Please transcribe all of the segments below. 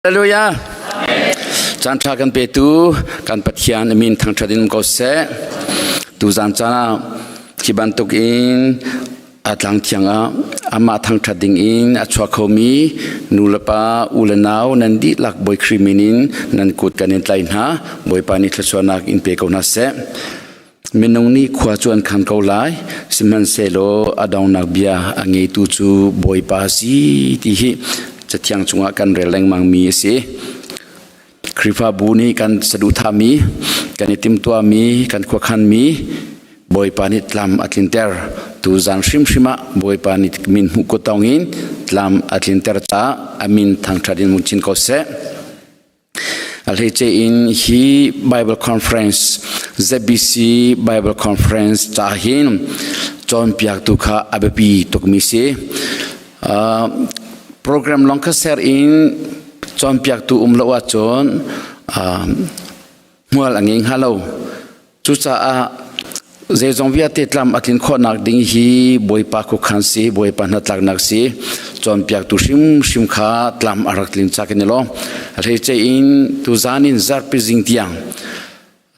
Hallelujah. Caan ṭha kan petu kan Pathian min thangṭhat in um ko seh. Tuzan caan ah hi bantuk in a tlang thiang ah amah thangṭhat ding in a chuak khomi nu le pa u le nau nan dihlak Bawi Khrih min in nan kut kan in tlai hna. Bawipa nih thluachuahnak in pe ko hna seh. Minung nih khua cu an khan ko lai, sihmanhsehlaw a donghnak bia a ngeitu cu Bawipa a si ti hi Cathiang chungah kan rel lengmangmi a si. Khrihfabu nih kan saduhthahmi, kan i timhtuahmi, kan khuakhanmi Bawipa nih tlam a tlinter. Tuzan hrimhrim ah Bawipa nih min hmuh kutong in tlam a tlinter caah a min thangṭhat in hmun chin ko seh. A hleice in hi Bible Conference, ZBC Bible Conference ca hin cawnpiaktu kha a biapi tukmi si. Program lawng kha ser in cawnpiaktu um lo ahcun hmual a ngei hnga lo. Cucaah zeizong vialte tlam a tlin khawhnak ding hi Bawipa khuakhan si, Bawipa hnatlaknak si, cawnpiaktu hrimhrim kha tlam a rak tlin cak in i lawm. A hleice in tuzan in zarhpi zing tiang,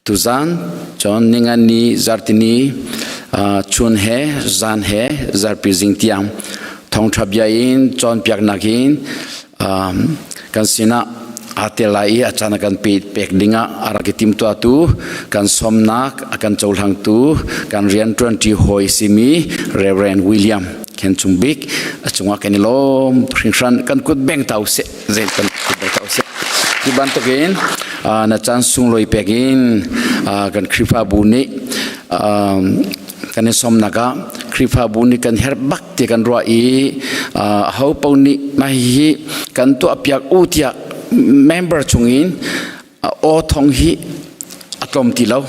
tuzan cun ningan ni zartini chun he zan he zarhpi zing tiang thawngṭha bia in cawnpiaknak in kan sinah aa tel lai i a caan a kan pek dingah a rak i timtuahtu kan sawmnak a kan cohlangtu kan rianṭuanṭi hawi simi Reverend William Khen Cung Bik a cungah kan i lawm hringhran. Kan kut beng ta usih, zei kan kut beng ta usih. Hi bantukin na caan sunglawi pek in kan Khrihfabu nih kan i sawmnak ah Khrihfabu nih kan herh bak ti kan ruah i aho paoh nih mah hihi kan tuahpiak u tiah member chungin aw thong hi a tlawm ti lo.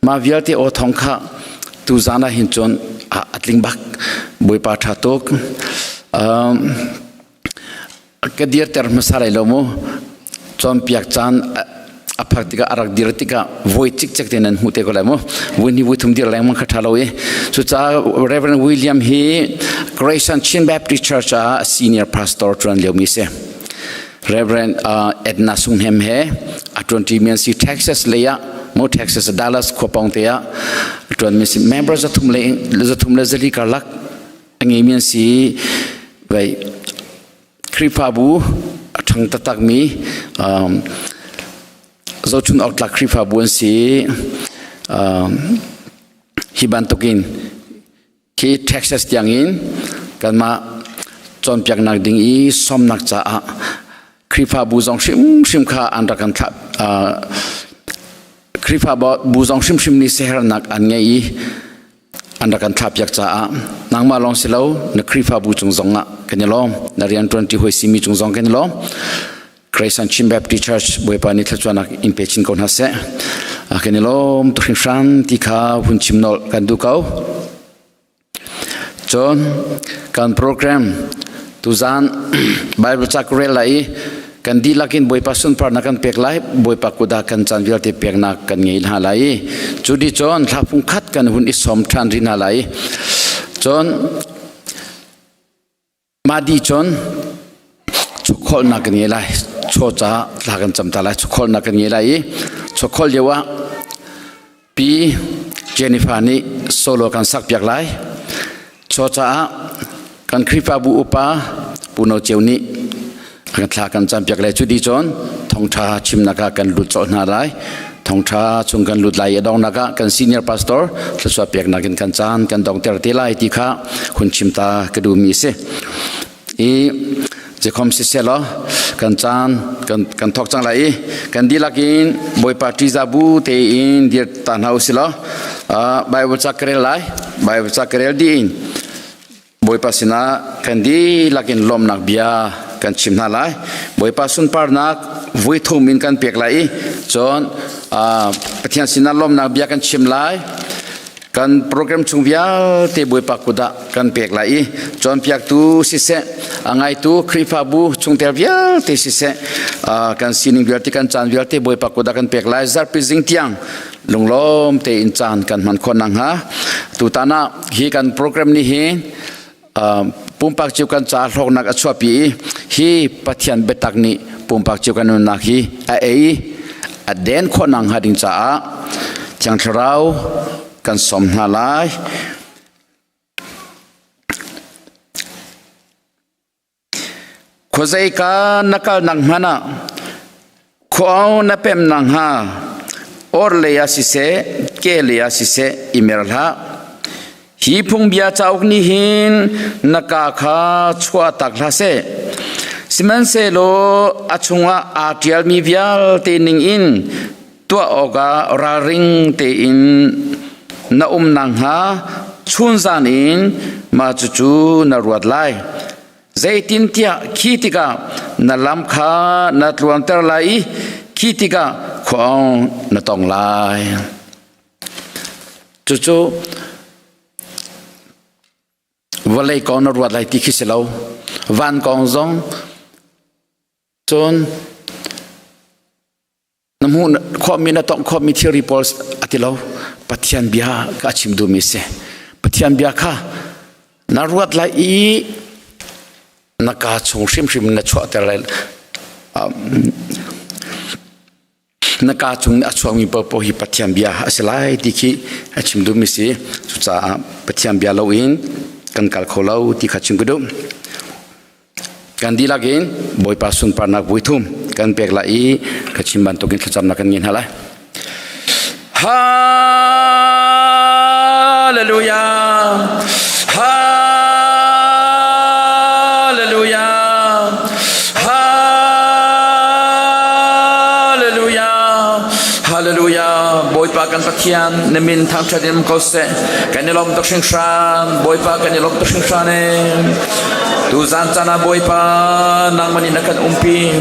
Mah vialte aw thong kha tuzan ah hin cun a tling bak. Bawipa ṭha tuk. Ka dirter hmasa lai lo mu. Cawnpiak caan a phak tikah, a rak dir tikah voi cikcek te nan hmuh te ko lai mu. Vui hnih vui thum dir lengmang kha ṭha lo i. Cucaah Reverend William hi Grayson Chin Baptist Church ah senior pastor ṭuan liomi si. Reverend Edna Sunghnem he a ṭuanṭimi an si. Texas lei ah mo, Texas Dallas khua pawng te ah a ṭuanmi si. Member 304 karlak a ngeimi an si. Vai Khrihfabu a ṭhang taktakmi, zohchun awk tlak Khrihfabu an si. Hi bantukin khi Texas tiangin kanmah cawnpiaknak ding i sawmnak caah Khrihfabu zong hrimhrim kha an rak kan thlah. Khrihfabu zong hrimhrim nih siaherhnak an ngei i an rak kan thlahpiak caah nangmah lawng si lo, na Khrihfabu cung zong ah kan i lawm, na rianṭuanṭi hawi simi cung zong kan i lawm. Christ Chin Baptist Church Bawipa nih thluachuahnak in pe chin ko hna seh. Kan i lawm tuk hringhran ti kha hun chim nolh kan duh ko. Cun kan program tuzan Bible ca ka rel lai i kan dihlak in Bawipa sunparnak kan pek lai, Bawipa kut ah kan caan vialte peknak kan ngei hna lai i cu di cun thla fung khat kan hun i sawm ṭhan rih hna lai. Cun mah di cun chawkholhnak kan ngei lai, chaw ca thla kan cam ta lai, chawkholhnak kan ngei lai i chawkholh lio ah Pi Jennifer nih solo kan sak piak lai. Chaw caah kan Khrihfabu upa Pu No Ceu nih kan thla kan cam piak lai. Cu di cun thawngṭha chimnak ah kan lut colh hna lai. Thawngṭha chung kan lut lai i a donghnak ah kan senior pastor thluachuah peknak in kan caan kan dongter te lai ti kha hun chim ta ka duhmi a si. I zekhom siseh law kan caan kan thawk cang lai i kan dihlak in Bawipa ṭihzah bu tein dir ta hna usih law Bible ca ka rel lai. Bible ca ka rel dih in Bawipa sinah kan dihlak in lawmnak bia kan chim hna lai. Bawipa sunparnak vui thum in kan pek lai i cun Pathian sinah lawmnak bia kan chim lai. Kan program chung vialte Bawipa kut ah kan pek lai i cawnpiaktu siseh, a ngaitu Khrihfabu chungtel vialte siseh, kan sining vialte, kan caan vialte Bawipa kut ah kan pek lai. Zarhpi zing tiang lunglawm tein caan kan hman khawh nakhnga tutan ah hi kan program nih hi pumpak cio kan ca hlawknak a chuahpi i hi Pathian biatak nih pumpak cio kan nunnak hi a ei a den khawh nak hnga ding caah Thiang Thlarau kan sawm hna lai. Khuazeika na kalnak hmanh ah khuao na pemnak hnga orhlei ah siseh, kehlei ah siseh i mer hlah. Hi phungbia cauk nih hin na kaa kha chuahtak hlah seh. Sihmanhsehlaw a chungah aa ṭialmi vialte ningin tuah awkah ralring tein na um nakhnga chunzan in mah cucu na ruat lai. Zeitintiah khi tikah na lam kha na tluanter lai i khi tikah khuaawng na tong lai. Cucu vawlei kong na ruat lai ti khi si lo. Van kong zong cun na hmuh khawhmi na tongh khawhmi thilri pawl a ti lo Pathian bia ka chim duhmi si Pathian bia kha na ruat lai i na kaa chung hrimhrim na chuahter lai na kaa chung a chuakmi paohpaoh hi Pathian bia a si lai ti khi a chim duhmi si cucaah Pathian bia loin kan kal kho lo ti kha chim ka duh Kan dihlak in Bawipa sunparnak vuithum kan pek lai i ka chim bantukin thlacamnak kan ngei hna lai. Hallelujah! Hallelujah! Hallelujah! Hallelujah! Bawipa kan Pathian na min thangṭhat in um ko seh. Kan i lawm tuk hringhran. Bawipa kan i lawm tuk hringhran ee. Tuzan caan ah Bawipa nangmah nih na kan umpi.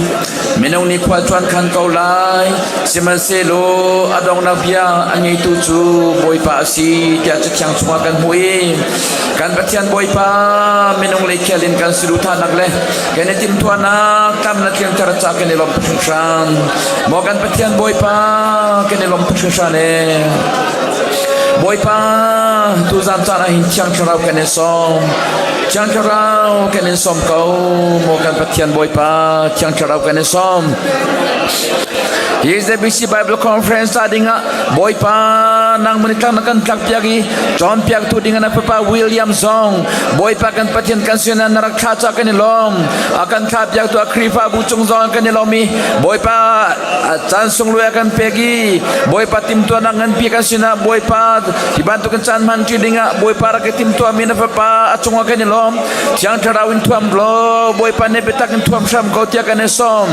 Minung nih khua cuan khan ko lai. Sihmanhsehlaw a donghnak bia a ngeitu cu Bawipa a si tiah Cathiang chungah kan hmuh i kan Pathian Bawipa minung lei khel in kan saduhthahnak le kan i timhtuahnak tam na tlinter ca kan i lawmh tuk hringhran. Maw kan Pathian Bawipa kan i lawmh tuk hringhran ee. Bawipa tuzan caan ah hin Thiang Thlarau kan in sawm. Thiang Thlarau kan in sawm ko maw kan Pathian Bawipa Thiang Thlarau kan in sawm. Hi ZBC Bible Conference ca dingah Bawipa nang mun tlang na kan tlak piak i cawnpiak tu ding na fapa William zong Bawipa kan Pathian kan sin na rak thla ca kan i lawm a kan thla piak tu a Khrihfabu cung zong kan i lawm i Bawipa caan sunglawi a kan pek i Bawipa timtuahnak nganpi kan sinah Bawipa hi bantukin caan hman ṭi dingah Bawipa rak i timtuahmi na fapa a cungah kan i lawm Thiang Thlarau in thuam law Bawipa nih biatak in thuam hram ko tiah kan i sawm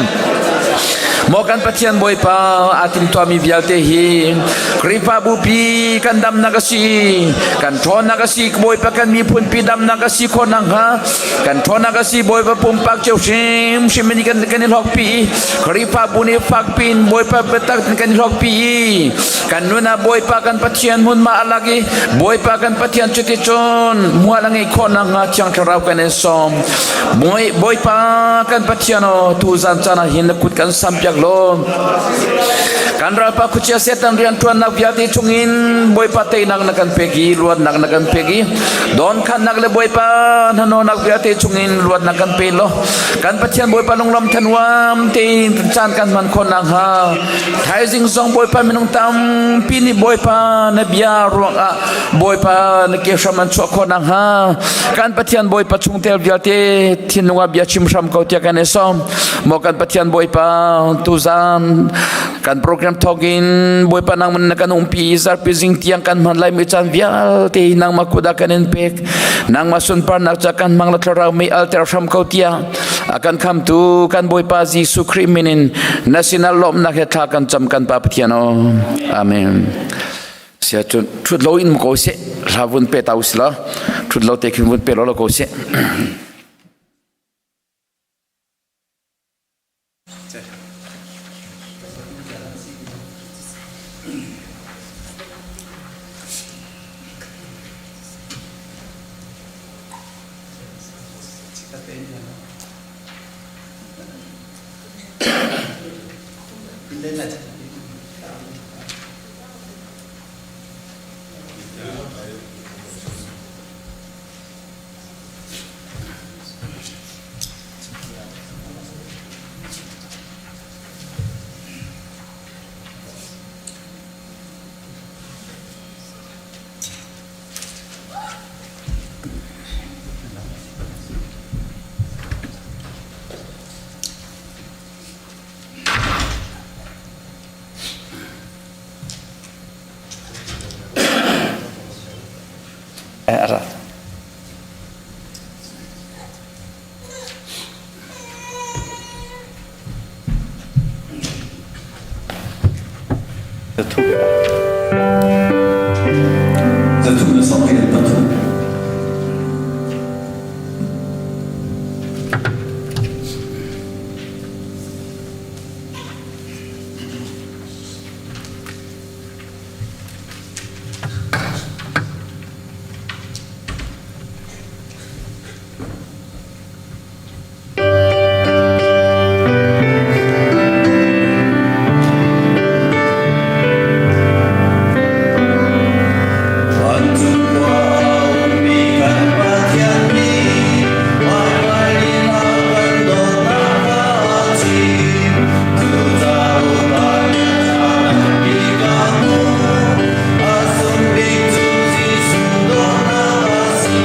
Maw kan Pathian Bawipa aa timtuahmi vialte hi Khrihfabu pi kan damnak a si kan ṭhawnnak a si Bawipa kan miphun pi damnak a si khawh nakhnga kan ṭhawnnak a si Bawipa pumpak cio hrimhrim in kan kan i hlawkpi i Khrihfabu nih fakpi in Bawipa biatak in kan i hlawkpi i kan nun ah Bawipa kan Pathian hmunhma a lak i Bawipa kan Pathian cuticun mual a ngeih khawh nakhnga Thiang Thlarau kan in sawm. Bawipa kan Pathian aw tuzan caan ah hin na kut kan sampiak law kan ralpa khuachia Satan rianṭuannak vialte chungin Bawipa teinak na kan pek i luatnak na kan pek i dawnkhannak le Bawipa hnahnawhnak vialte chungin luatnak kan pe law kan Pathian Bawipa lunglawm thanuam tein caan kan hman khawh nakhnga thaizing zong Bawipa minung tampi nih Bawipa na bia ruangah Bawipa na ke hram an chuah khawh nakhnga kan Pathian Bawipa chungtel vialte thinlung ah bia chim hram ko tiah kan i sawm maw kan Pathian Bawipa tuzan kan program thawk in Bawipa nangman na kan umpi zarpi zing tiang kan hman lai mi caan vialte nangmah kut ah kan in pek nangmah sunparnak ca kan hmang la thlarau mei alter hram ko tiah a kan khamtu kan Bawipa Jesuh Khrih min in na sinah lawmhnak he thla kan cam kan Pa Pathian aw amen sia cun thut lo in ko seh hla vun pe ta usila thut lo te khin vun pe lo lo ko seh 323. Vancung khua a ummi kan Pathian nih hmailei in a kan dawtnak kha a chim. Cucaah tampi ka hmu. A sung bik cu Jesuh dawtnak a si.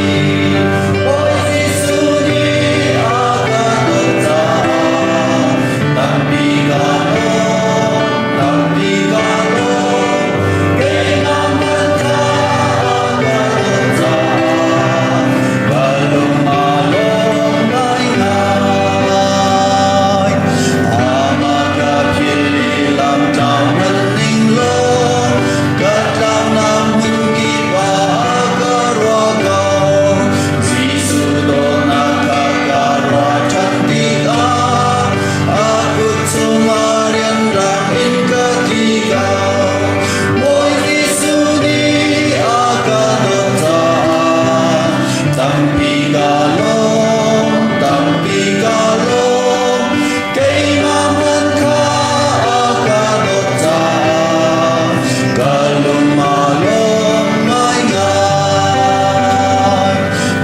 Bawi Jesuh nih a kan dawt caah tampi ka lawm, tampi ka lawm. Keimah hmanh kha a kan dawt caah ka lung aa lawm ngaingai. Amah ka philh i lam tlau hmanh ning law ka tlaunak hmun kip ah ka ruah ko. Jesuh dawtnak kha ka ruah ṭhan tikah a kut chungah rianrang in ka tli ko. Bawi Jesuh nih a ka dawt caah tampi ka lawm, tampi ka lawm. Keimah hmanh kha a ka dawt caah ka lung aa lawm ngaingai.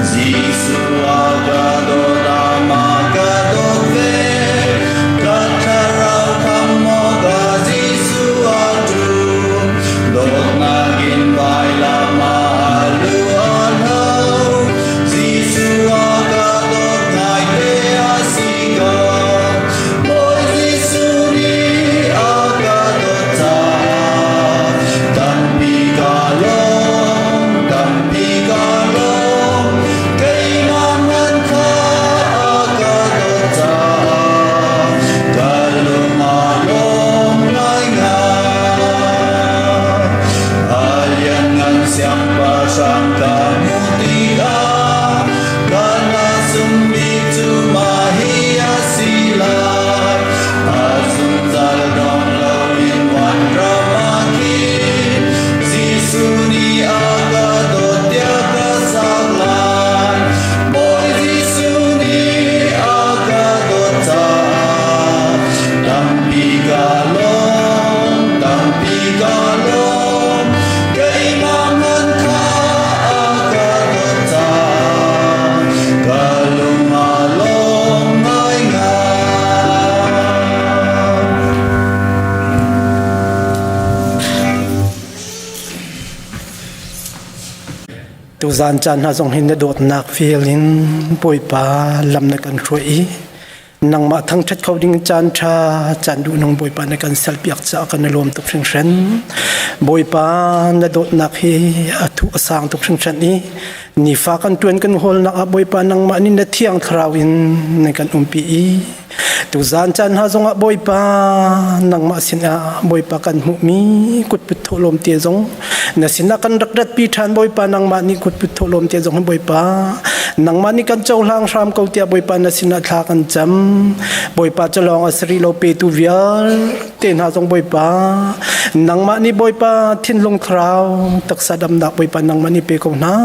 Jesuh a ka dawt, amah ka dawt ve. Ka thlarau khamh awkah Jesuh a ṭum. Dawtnak in vailam ah a lu a hlo. Jesuh a ka dawt ngaite a si ko. Bawi Jesuh nih a ka dawt caah tampi ka lawm, tampi ka lawm. Keimah hmanh kha a ka dawt caah ka lung aa lawm ngaingai. A lianngan siangpahrang ka hmuh tikah ka hna sung bik cu mah hi a si lai. A zungzal dong loin vanram ah khin Jesuh nih a ka dawt tiah ka sak lai. Bawi Jesuh nih a ka dawt caah tampi ka lawm, tampi ka lawm. Keimah hmanh kha a ka dawt caah ka lung aa lawm ngaingai. Tuzaan caan hna zong hin na dawtnak veel in Bawipa lam na kan hruai i nangmah thangṭhat kho ding caan ṭha caan duhnung Bawipa na kan serpiak caah kan i lawm tuk hringhran. Bawipa na dawtnak hi a thu a sang tuk hringhran i nifa kan ṭuan kan hawlnak ah Bawipa nangmah nih na thiang thlarau in na kan umpi i tuzaan caan hna zongah Bawipa nangmah sinah Bawipa kan hmuhmi kutput thawhlawm te zong na sinah kan rak ratpi ṭhan Bawipa nangmah nih kutput thawhlawm te zong Bawipa nangmah nih kan cohlang hram ko tiah Bawipa na sinah thla kan cam Bawipa calawng a sari lo petu vialte hna zong Bawipa nangmah nih Bawipa thinlung thlarau taksa damnak Bawipa nangmah nih pe ko hna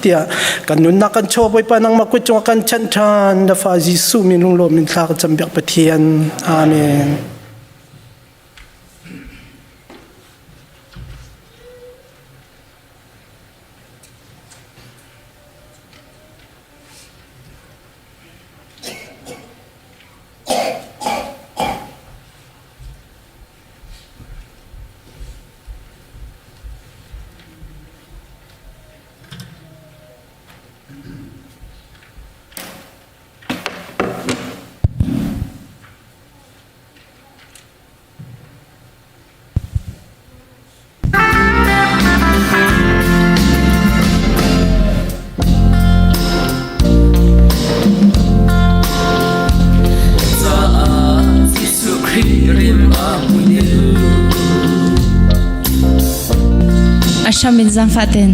tiah kan nunnak kan chaw Bawipa nangmah kut cungah kan chanh ṭhan na fa Jesuh min lunglawm in thla kan cam biak Pathian Amen. Caah Jesuh Khrih rim a hmui. A hram in zaangfah ten.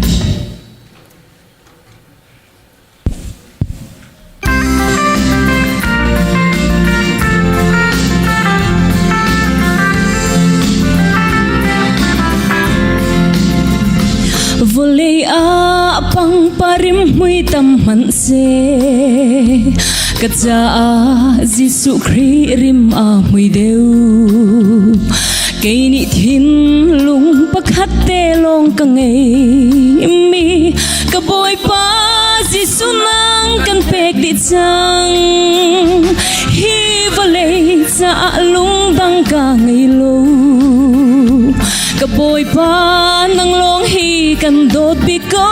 Vawlei ah pangparim mui tam hmanh seh ka caah Jesuh Khrih rim a hmui deuh kei nih thinlung pakhat te lawng ka ngei mi ka Bawipa Jesuh nang kan pek dih cang hi vawlei caah lungdang ka ngei lo ka Bawipa nang lawng hi kan dawt bik ko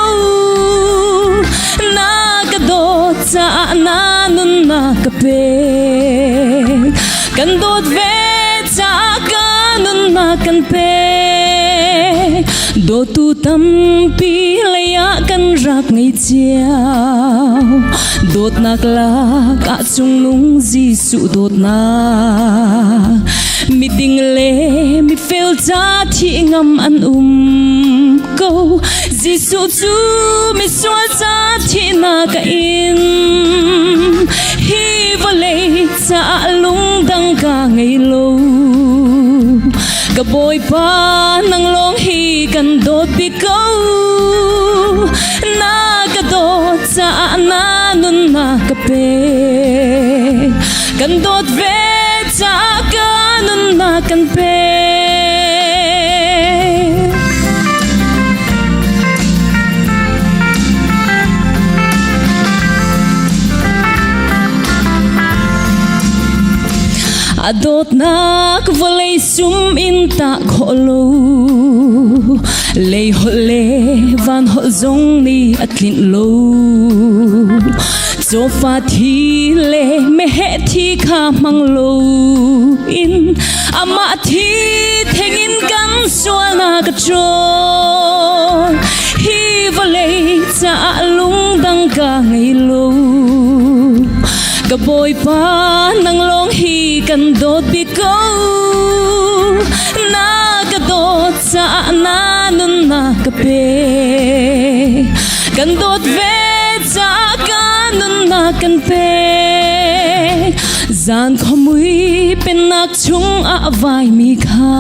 na ka dawt caah na nunnak ka pek kan dawt ve caah ka nunnak kan pek dawtu tampi lei ah kan rak ngei cio dawtnak lak ah cungnung Jesuh dawtnak miding le mifel ca thih ngam an um ko Jesuh cu misual ca thihnak a in hi vawlei caah lungdang ka ngei lo ka Bawipa nang lawng hi kan dawt bik ko na ka dawt caah na nunnak ka pek kan dawt ve caah ka nunnak kan pek. A dawtnak vawlei sum in tah khawh lo lei holh le van holh zong nih a tlinh lo cawfa thi le meheh thi kha hmang lo in amah thi thengin kan sualnak a ṭawl hi vawlei caah lungdang ka ngei lo ka Bawipa nang lawng hi kan dawt bik ko na ka dawt caah na nunnak ka pek kan dawt ve caah ka nunnak kan pek zan khuamui pennak chung ah vaimi kha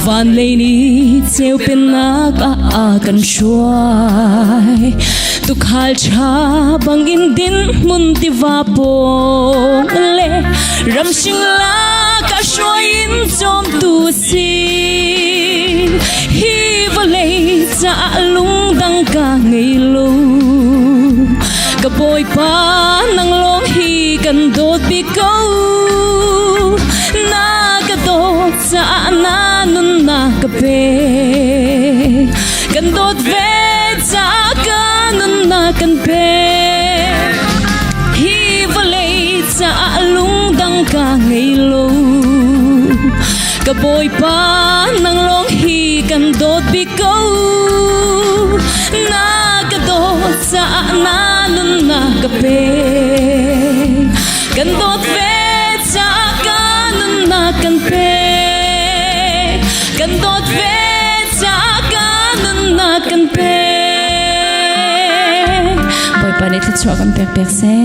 van lei ni ceu pennak ah a kan hruai tukhal ṭha bangin din hmun tiva pawng le ramhring lak ah hruai in cawmtu si hi vawlei caah lungdang ka ngei lo ka Bawipa nang lawng hi kan dawt bik ko na ka dawt caah na nunnak ka pek kan dawt ve caah ka nunnak kan pek hi vawlei caah lungdang ka ngei lo ka Bawipa nang lawng hi kan dawt bik ko na ka dawt caah na nunnak ka pek kan dawt ve caah ka nunnak kan pek kan dawt ve caah ka nunnak kan pek Bawipa nih thluachuah kan pek pek seh.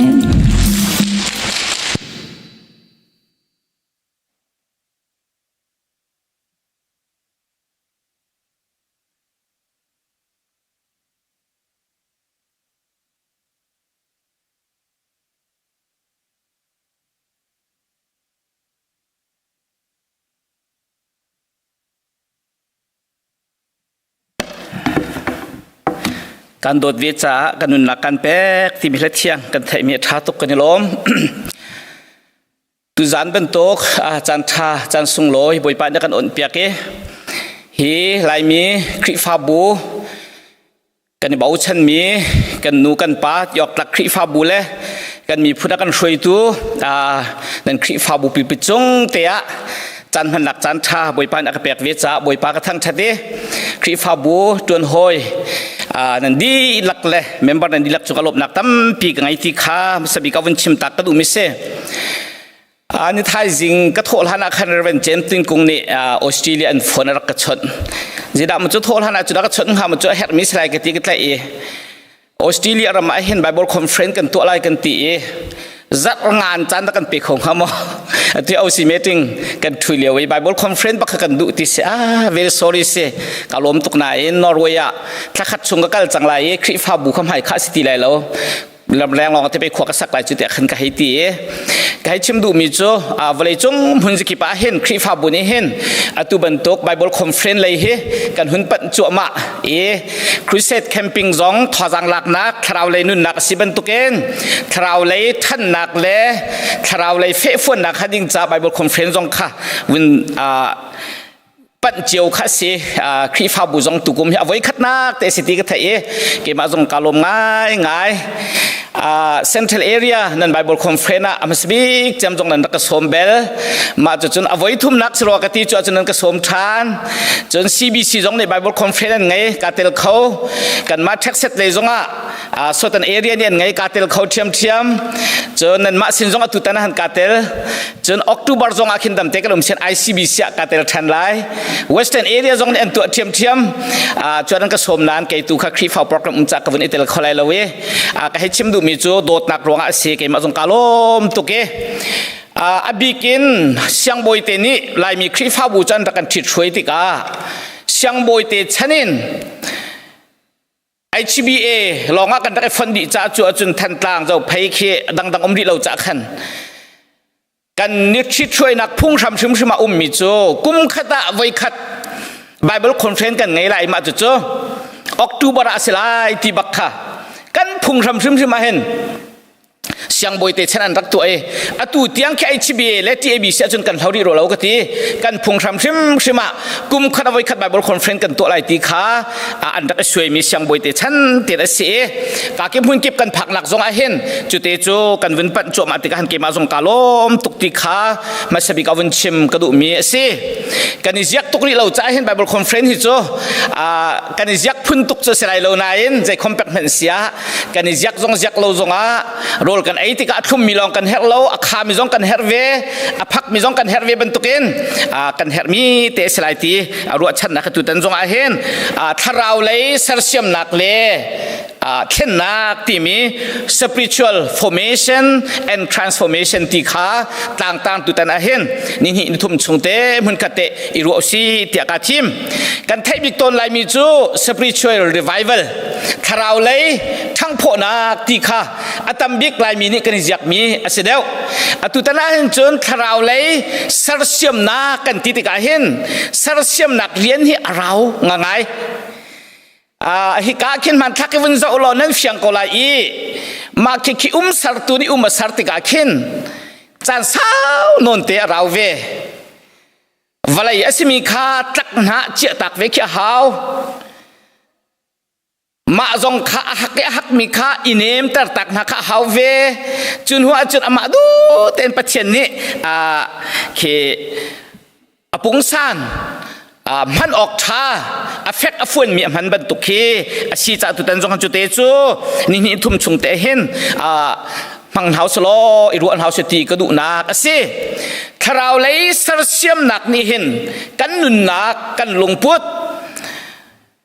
Kan dawt ve caah kan nunnak kan pek timi hla thiang kan theihmi a ṭha tuk kan i lawm. Tuzaan bantuk caan ṭha caan sunglawi Bawipa nih kan onh piak i hi Laimi Khrihfabu kan i bochanmi kan nu kan pa tiawktlak Khrihfabu le kan miphun a kan hruaitu nan Khrihfabu pipi cung te ah caan hmannak caan ṭha Bawipa nih a ka pek ve caah Bawipa ka thangṭhat i Khrihfabu ṭuan hawi nan dihlak le member nan dihlak cu ka lawmhnak tampi ka ngei ti kha hmasa bik ah vun chim tak ka duhmi si. Ni thaizing ka thawh hlan ah khan Reverend James Tin Kung nih Australia an phone a rak ka chawnh. Zidah mu cu thawh hlan ah cu dah ka chawnh hnga mu cu a herhmi si lai ka ti ka tlaih i Australia ram ah hin Bible conference kan tuah lai kan ti i zarh ngan caan dah kan pe kho hnga maw? Atu OC meeting kan ṭhui lio i Bible conference bak kha kan duh ti si ah very sorry si ka lawm tuk nain Norway ah thlakhat chung ka kal cang lai i Khrihfabu kha hmai khah si ti lai lo lamleng lawng te pe khua ka sak lai cu tiah khan ka hei ti i ka hei chim duhmi cu vawlei cung hmun zakip ah hin Khrihfabu nih hin atu bantuk Bible conference lei hi kan hun panh cuahmah i crusade camping zong thazaang laknak thlarau lei nunnak a si bantukin thlarau lei thannak le thlarau lei fehfuannak kha ding ca Bible conference zong kha vun panh cio kha si. Khrihfabu zong tukum hi a voi khatnak te si ti ka theih i keimah zong ka lawm ngai ngai. Central area nan Bible conference ah a bik cem zong nan rak ka sawm bel. Mah cu cun a voi thumnak si rua ka ti cu ahcun nan ka sawm ṭhan. Cun CBC zong nih Bible conference an ngei, ka tel kho. Kanmah Texas lei zong ah Southern area nih an ngei, ka tel kho ṭhiamṭhiam. Cun nanmah sin zong atu tan ah han ka tel. Cun October zong ah khin damte kan um sian ICBC ah ka tel ṭhan lai. Western area zong nih an tuah ṭhiamṭhiam. Cun an ka sawm nain kei tu kha Khrihfa program um ca ka vun i tel kho lai lo i ka hei chim duhmi cu dawtnak ruangah a si. Keimah zong ka lawm tuk i a bik in siangbawi te nih Laimi Khrihfabu cu an rak kan ṭhithruai tikah siangbawi te chan in HBA lawngah kan rak i fonh dih caah cu ahcun Thantlang Zophei khi dangdang um rih lo caah khan kan ni ṭhithruainak phunghram hrimhrim ah ummi cu kum khat ah voikhat Bible conference kan ngei lai mah cucu October ah a si lai ti bak kha kan phunghram hrimhrim ah hin siangbawi te chan an rak tuah i atu tiang khi HBA le TABC ahcun kan hlo rih ro lo ka ti. Kan phunghram hrimhrim ah kum khat a voikhat Bible conference kan tuah lai ti kha an rak i suaimi siangbawi te chan te a si i ka ki hmun kip kan phaknak zong ah hin cute cu kan vun panh cuahmah tikah han keimah zong ka lawm tuk ti kha hmasa bik a vun chim ka duhmi a si. Kan i ziak tuk rih lo caah hin Bible conference hi cu kan i ziak phun tuk cu si lai lo nain zei khom pek hmanh sia kan i ziak zong ziak lo zongah rawl kan ei tikah a thlummi lawng kan herh lo, a khami zong kan herh ve, a phakmi zong kan herh ve bantukin kan herhmi te si lai ti ruahchannak ka tutan zong ah hin thlarau lei sersiamnak le thlennak timi spiritual formation and transformation ti kha tlangtang tutan ah hin ni hnih ni thum chung te hmunkhat te i ruah si tiah ka thim. Kan theih bik tawn laimi cu spiritual revival, thlarau lei ṭhanghphawhnak ti kha a tam bik Laimi nih kan i ziakmi a si deuh. Atu tan ah hin cun thlarau lei sersiamnak kan ti tikah hin sersiamnak rian hi a rau ngangai. Hika khin hmanthlak i vun zoh law nan fiang ko lai i mah khi khi um sertu nih um a ser tikah khin caan sau nawn te a rau ve. Vawlei a simi kha tlak hna chiahtak ve khi a hau. Mah zong kha a hak i a hakmi kha i nemter tak hna kha a hau ve. Cun hnu ahcun amah du tein Pathian nih khi a pungsan hman awk ṭha a fek a fuanmi a hman bantuk khi a si caah tutan zong cu te cu ni hnih thum chung te hin hmang hau selaw i ruah hau se ti ka duhnak a si. Thlarau lei sersiamnak nih hin kan nunnak, kan lungput,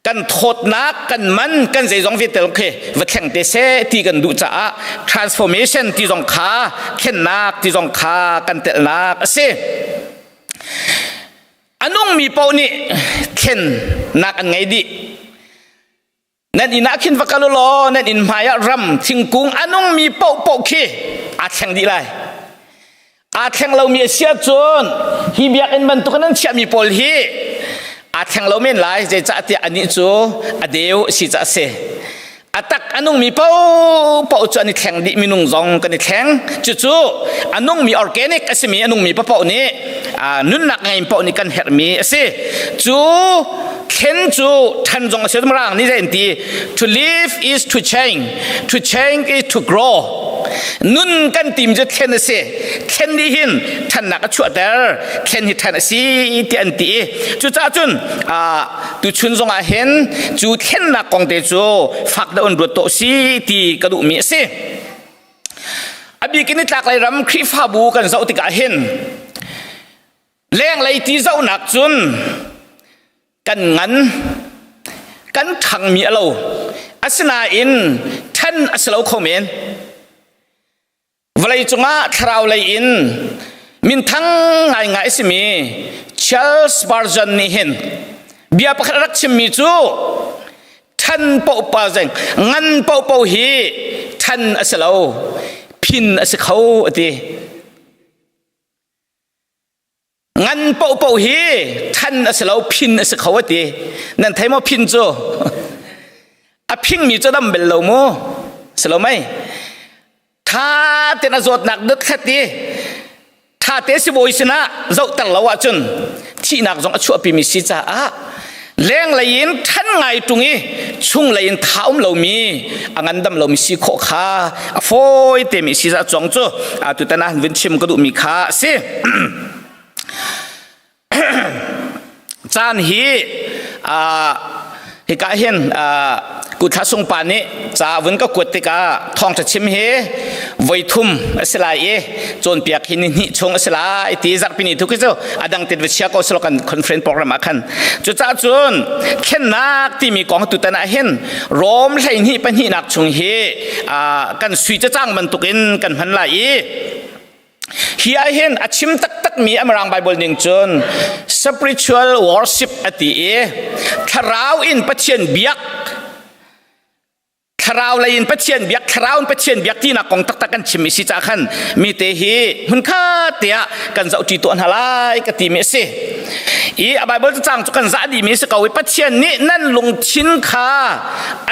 kan thawtnak, kan man, kan zeizong vialte khi va thleng te seh ti kan duh caah transformation ti zong kha thlennak ti zong kha kan telnak a si. A nungmi paoh nih thlennak an ngei dih. Nan inn ah khin va kal u law nan inn hmai ah ram thingkung a nungmi paohpaoh khi aa thleng dih lai. Aa thleng lomi a si ahcun hi biakinn bantuk in an chiahmi pawl hi aa thleng lo men lai, zeicahtiah anih cu a deu a si caah a si. A tak a nungmi paohpaoh cu an i thleng dih, minung zong kan i thleng. Cucu a nungmi organic a simi a nungmi paohpaoh nih nunnak ngei paoh nih kan herhmi a si. Cu thlen cu ṭhan zong a si. Mirang nih zei an ti? To live is to change, to change is to grow. Nun kan tim cu thlen a si. Thlen nih hin ṭhannak a chuahter, thlen hi ṭhan a si ti an ti. Cucaah cun tuchun zong ah hin cu thlennak kong te cu fak deuh in ruat tawh si ti ka duhmi a si. A bik in nitlaklei ram Khrihfabu kan zoh tikah hin lenglei ti zohnak cun. Kan ngan kan ṭhangmi a lo. Asinain ṭhan a si lo kho men. Vawlei cungah thlarau lei in minthang ngaingai a simi Charles Spurgeon nih hin bia pakhat a rak chimmi cu ṭhan paohpa zeng ngan paohpaoh hi ṭhan a si lo phin a si kho a ti. Ngan paohpaoh hi ṭhan a si lo phin a si kho a ti. Nan thei maw phin cu? A phingmi cu dam bel lo mu. Si lo mei? Tha ten a zawtnak dothlat i tha te sibawi sinah zohter lo ahcun thihnak zong a chuahpimi si caah lenglei in ṭhan ngai ṭung i chunglei in tha um lomi a ngandam lomi si khawh kha a fawi temi si za cuang cu tutan ah vun chim ka duhmi kha a si. Caan hi hika hin Kuthla Sungpa nih ca vun ka kuat tikah thawngṭha chim hi voi thum a si lai i cawnpiak hi ni hnih chung a si lai ti zarhpini thu khi cu a dang tit va chia ko silo kan conference program ah khan cucaah cun thlennak timi kong tutan ah hin Rom 12 pahnihnak chung hi kan sui cacang bantukin kan hman lai i Hi ah hin a chim taktakmi a Mirang Bible ning cun spiritual worship a ti i thlarau in Pathian biak thlarau lei in Pathian biak thlarau in Pathian biak tinak kong taktak kan chim i si ca khan mi te hi hmunkhat te ah kan zohṭi tuah hna lai ka timi a si. I a Bible cacang cu kan zah dihmi a si ko i Pathian nih nan lungthin kha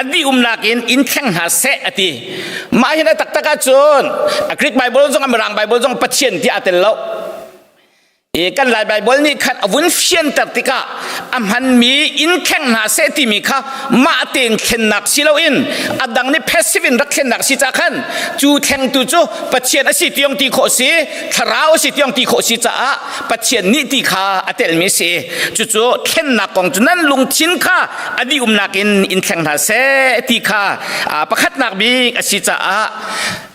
a dih umnak in in thleng hna seh a ti. Mah hin a taktak ahcun a Greek Bible zong a Mirang Bible zong Pathian ti aa tel lo. I kan Lai Bible nih khan a vun fianter tikah a hmanmi in thleng hna seh timi kha mah tein thlennak si loin a dang nih passive in rak thlennak si ca khan cu thlengtu cu Pathian a si tiong ti khawh si thlarau a si tiong ti khawh si caah Pathian nih ti kha a telmi si cucu thlennak kong cu nan lungthin kha a dih umnak in in thleng hna seh ti kha pakhatnak bik a si caah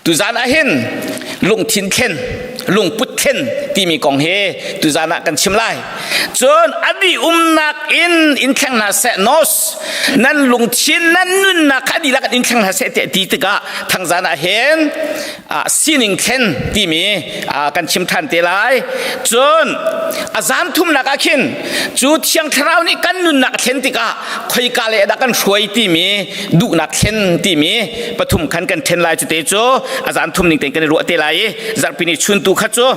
tuzan ah hin lungthin thlen lungput thlen timi kong hi tuzan ah kan chim lai cun a dih umnak in in thleng hna seh nos nan lungthin nan nunnak kha dihlak in thleng hna seh ti tikah thangzan ah hin sining thlen timi kan chim ṭhan te lai cun a zan thumnak ah khin cu thiang thlarau nih kan nunnak a thlen tikah khoika le dah kan hruai timi duhnak thlen timi pathum khan kan ṭhen lai cu te cu a zan thum ning tein kan i ruah te lai i zarhpini chun tu kha cu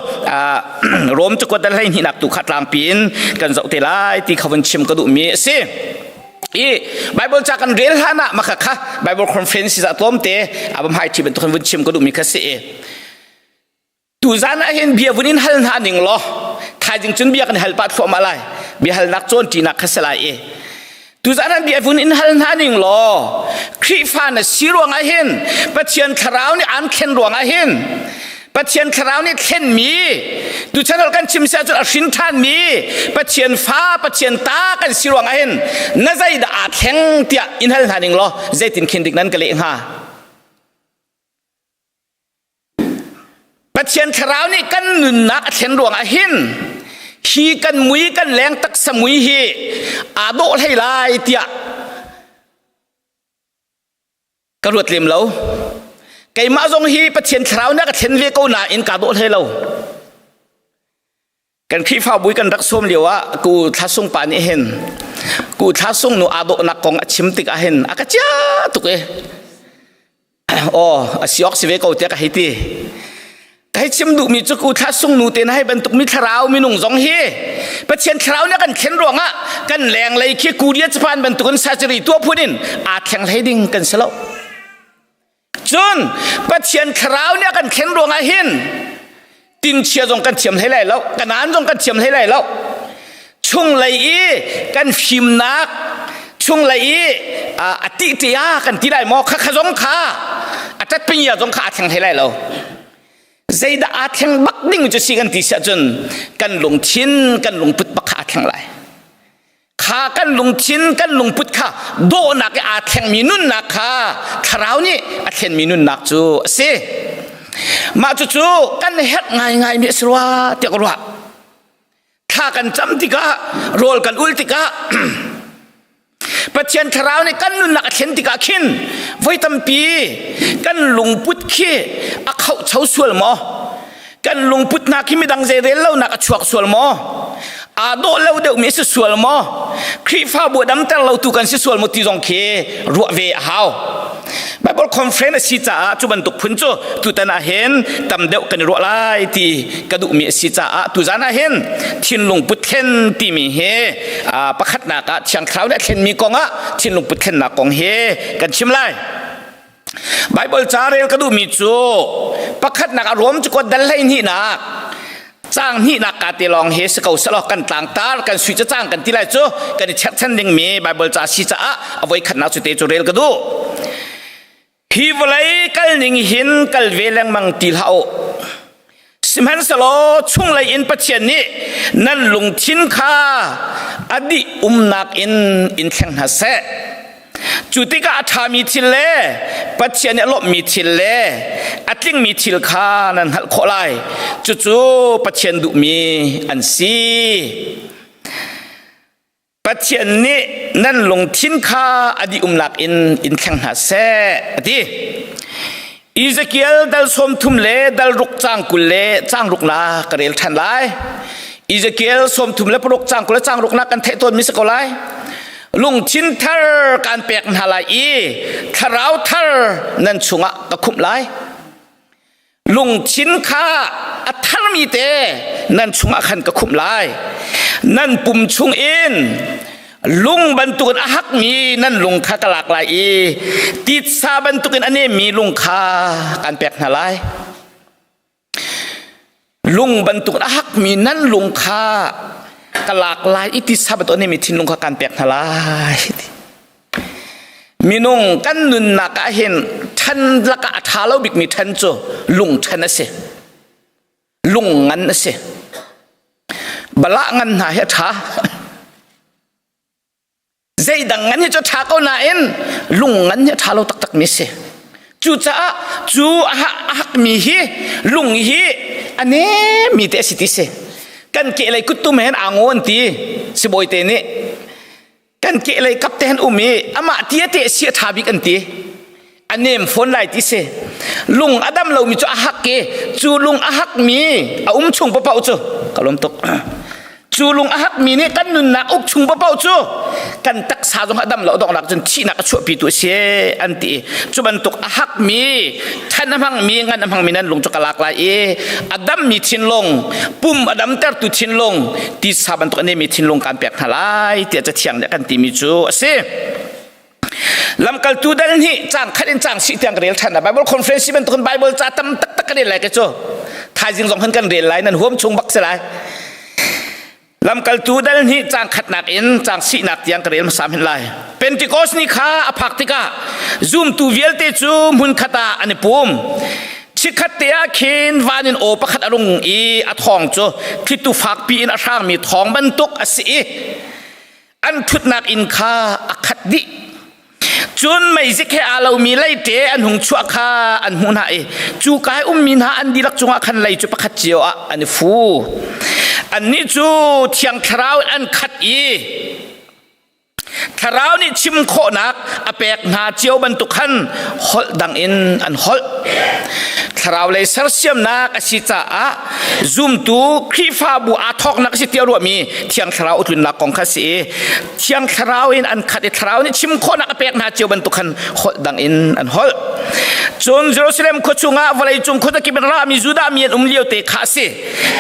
Rom cakuat dal 12 nak tu kha tlangpi in kan zoh te lai ti kha vun chim ka duhmi a si. I Bible ca kan rel hlan ah maka kha Bible conference za tlawmte abam hai thi bantuk vun chim ka duhmi kha si i tuzan ah hin bia vun in hal hna ning law thaizing cun bia kan hal pah thluahmah lai bia halnak cawn ṭinak kha si lai i tuzan ah bia vun in hal hna ning law Khrihfa na si ruangah hin Pathian thlarau nih aan thlen ruangah hin Pathian thlarau nih thlenmi tuchan hol kan chim siah cun a hrin ṭhanmi Pathian fa Pathian ta kan si ruangah hin na zeidah aa thleng tiah in hal hna ning law zeitin khin dik nan ka leh hnga Pathian thlarau nih kan nunnak a thlen ruangah hin hi kan mui kan leng taksa mui hi aa dawh hlei lai tiah ka ruat lem lo keimah zong hi Pathian thlarau nih a ka thlen ve ko nain kaa dawh hlei lo kan Khrihfabu kan rak sawm lio ah ku thlasung pa nih hin ku thlasung nu aa dawhnak kong a chim tik ah hin a ka chia tuk e aw a si awk si ve ko tiah ka hei ti Ka hei chim duhmi cu ku thla sungnu te na hei bantuk mi thlarau minung zong hi Pathian thlarau nih a kan thlen ruangah kan lenglei khi Korea Japan bantukin surgery tuah phun in aa thleng hlei ding kan si lo. Cun Pathian thlarau nih a kan thlen ruangah hin tinchia zong kan thiam hlei lai lo, kanaan zong kan thiam hlei lai lo. Chunglei i kan fimnak chunglei i a ti tia kan ti lai maw kha kha zong kha a tat pinya zong kha aa thleng hlei lai lo. Zeidah aa thleng bak ding cu si kan ti siah cun kan lungthin kan lungput bak kha aa thleng lai. Kha kan lungthin kan lungput kha dawhnak i aa thlengmi nunnak kha thlarau nih a thlenmi nunnak cu a si. Mah cucu kan herh ngaingaimi a si rua tiah ka ruah. Thla kan cam tikah rawl kan ul tikah. Pathian thlarau nih kan nunnak a thlen tikah khin voi tampi kan lungput khi a khohcho sual maw? Kan lungput hna khi midang zeirel lonak a chuak sual maw? Aa dawh lo deuhmi a si sual maw? Khrihfabu a damter lo tu kan si sual maw ti zong khi ruah ve a hau. Bible conference a si caah cu bantuk phun cu tutan ah hin tam deuh kan i ruah lai ti ka duhmi a si caah tuzan ah hin thinlung put thlen timi hi pakhatnak ah Thiang Thlarau nih a thlenmi kong ah thinlung put thlennak kong hi kan chim lai. Bible ca rel ka duhmi cu pakhatnak a Rom cu dal 12nak caang hnihnak ka te lawng hi si ko selaw kan tlangtar kan sui cacang kan ti lai cu kan i cherhchan dingmi Bible ca si caah a voi khatnak cu te cu rel ka duh. Hi vawlei kal ning hin kal ve lengmang ti hlah u. Sihmanhsehlaw chunglei in Pathian nih nan lungthin kha a dih umnak in in thleng hna seh. Cu tikah a ṭhami thil le Pathian nih a lawmhmi thil le a tlingmi thil kha nan hngalh khawh lai. Cucu Pathian duhmi an si. Pathian nih nan lungthin kha a dih umnak in in thleng hna seh, a ti. Ezekiel dal 30 le dal ruk caang 20 le caang ruk na ka rel ṭhan lai. Ezekiel 36 caang 20 le caang ruk na kan theih tawnmi si ko lai. Lungthin thar kaan pek hna lai i thlarau thar nan chungah ka khumh lai. Lungthin kha a tharmi te nan chungah khan ka khumh lai. Nan pum chungin lung bantukin a hakmi nan lung kha ka lak lai i titsa bantukin a nemmi lung kha kan pek hna lai. Lung bantukin a hakmi nan lung kha ka lak lai i titsa bantuk a nemmi thinlung kha kan pek hna lai. Minung kan nunnak ah hin ṭhan lakah a ṭha lo bikmi ṭhan cu lung ṭhan a si. Lung ngan a si. Balah ngan hna hi a ṭha. Zeidang ngan hi cu ṭha ko nain lung ngan hi a ṭha lo taktakmi a si. Cucaah cu a hakmi hi lung hi a nemmi te a si ti si. Kan kehlei kuttum he aa ngawn ti sibawi te nih kan kehlei kap te han um i amah ti a te si a ṭha bik an ti a nem fawn lai ti si lung a dam lomi cu a hak i cu lung a hakmi a um chung paoh cu ka lawm tuk cu lung a hakmi nih kan nunnak uk chung paoh cu kan taksa zong a dam lo donghnak cun thihnak a chuahpi tu a si an ti cu bantuk a hakmi than a hmangmi ngan a hmangmi nan lung cu ka lak lai i a dammi thinlung pum a damtertu thinlung titsa bantuk a nemi thinlung kan pek hna lai tiah cathiang nih a kan timi cu a si. Lamkaltu dal nih caang khat in caang si tiang ka rel ṭhan na Bible conference bantukin Bible ca tam taktak ka rel lai ke cu thaizing zong khan kan rel lai nan huam chung bak si lai. Lamkaltu dal nih caang khatnak in caang sihnak tiang ka rel hmasa hin lai. Pentecost ni kha a phak tikah zumtu vialte cu hmunkhat ah an i pum. Chikkhat te ah khin van in aw pakhat a rung i a thawng cu thlitu fakpi in a hrangmi thawng bantuk a si i an ṭhutnak inn kha a khat dih. Cun meizik he aa lomi leite an hung chuah kha an hmuh hna i cu kai ummi hna an dihlak cungah khan lei cu pakhat cio ah an i fu. Annih cu Thiang Thlarau in an khat i Thlarau nih chim khawhnak a pek hna cio bantuk khan holh dang in an holh. Thlarau lei sersiamnak a si caah zumtu Khrihfabu aa thawknak a si tiah ruahmi Thiang Thlarau a tlunnak kong kha a si i Thiang Thlarau in an khat i Thlarau nih chim khawhnak a pek hna cio bantuk khan holh dang in an holh. Cun Jerusalem khua chungah vawleicung khuazakip in rami Judah mi an um lio te kha a si.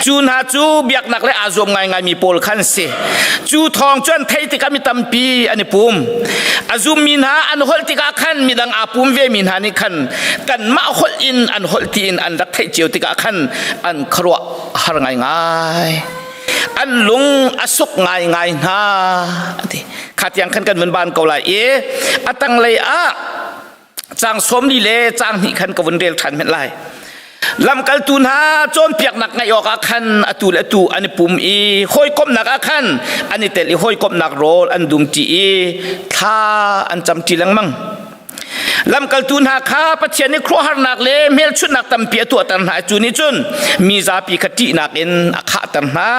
Cu hna cu biaknak le aa zuam ngaingaimi pawl khan an si. Cu thawng cu an theih tikah mi tampi an i pum. A zummi hna an holh tikah khan midang aa pum vemi hna nih khan kanmah holh in an holh tiin an rak theih cio tikah khan an khuaruah a har ngaingai. An lung a suk ngaingai hna. Ati. Kha tiang khan kan vun ban ko lai i a tanglei ah caang 40 le caang hnih khan ka vun rel ṭhan hmenh lai. Lamkaltu hna cawnpiaknak ngaih awkah khan atu le atu an i pum i hawikomhnak ah khan an i tel i hawikomhnak rawl an dumṭi i thla an camṭi lengmang. Lamkaltu hna kha Pathian nih khuaruahharnak le hmelchunhnak tampi a tuahter hna i cu nih cun mi zapi kha ṭihnak in a khahter hna.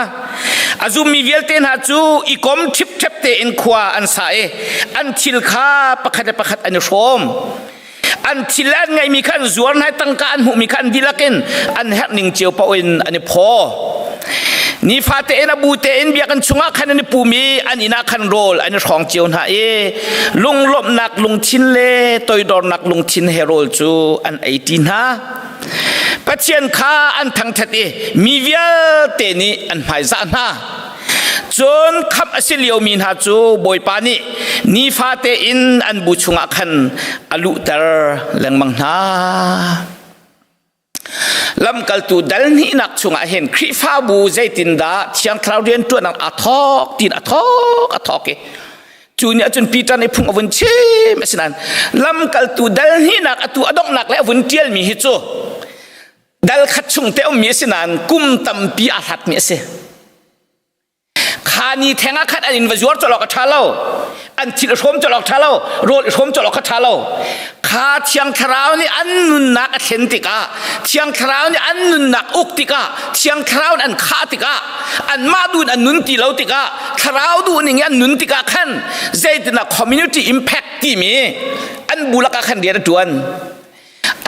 A zummi vialte hna cu i kom ṭhipṭhep tein khua an sa i an thil kha pakhat le pakhat an i hrawm. An thil le an ngeihmi kha an zuar hna i tangka an hmuhmi kha an dihlak in an herh ning cio paoh in an i phaw. Nifate in a bu tein biakinn chungah khan an i pum i an inn ah khan rawl an i hrawng cio hna i lunglawmhnak lungthin le toidornak lungthin he rawl cu an ei ṭi hna. Pathian kha an thangṭhat i mi vialte nih an hmaizah hna. Cun khamh a si liomi hna cu Bawipa nih nifate in an bu chungah khan a luhter lengmang hna. Lamkaltu dal hnihnak chungah hin Khrihfabu zeitindah Thiang Thlarau rianṭuannak aa thawk tiin a thawk a thawk i cu nih ahcun Peter nih phung a vun chim. Asinain lamkaltu dal hnihnak atu a donghnak le a vun ṭialmi hi cu dal khat chung te ummi a si nain kum tampi aa hlatmi a si. Kha ni theng ah khan an in va zuar colh awk a ṭha lo, an thil i hrawm colh awk ṭha lo, rawl i hrawm colh awk kha ṭha lo. Kha Thiang Thlarau nih an nunnak a thlen tikah, Thiang Thlarau nih an nunnak uk tikah, Thiang Thlarau nih an khah tikah, anmah duh in an nun ti lo tikah, Thlarau duh ning i an nun tikah khan zeitindah community impact timi an bu lakah khan rian a ṭuan.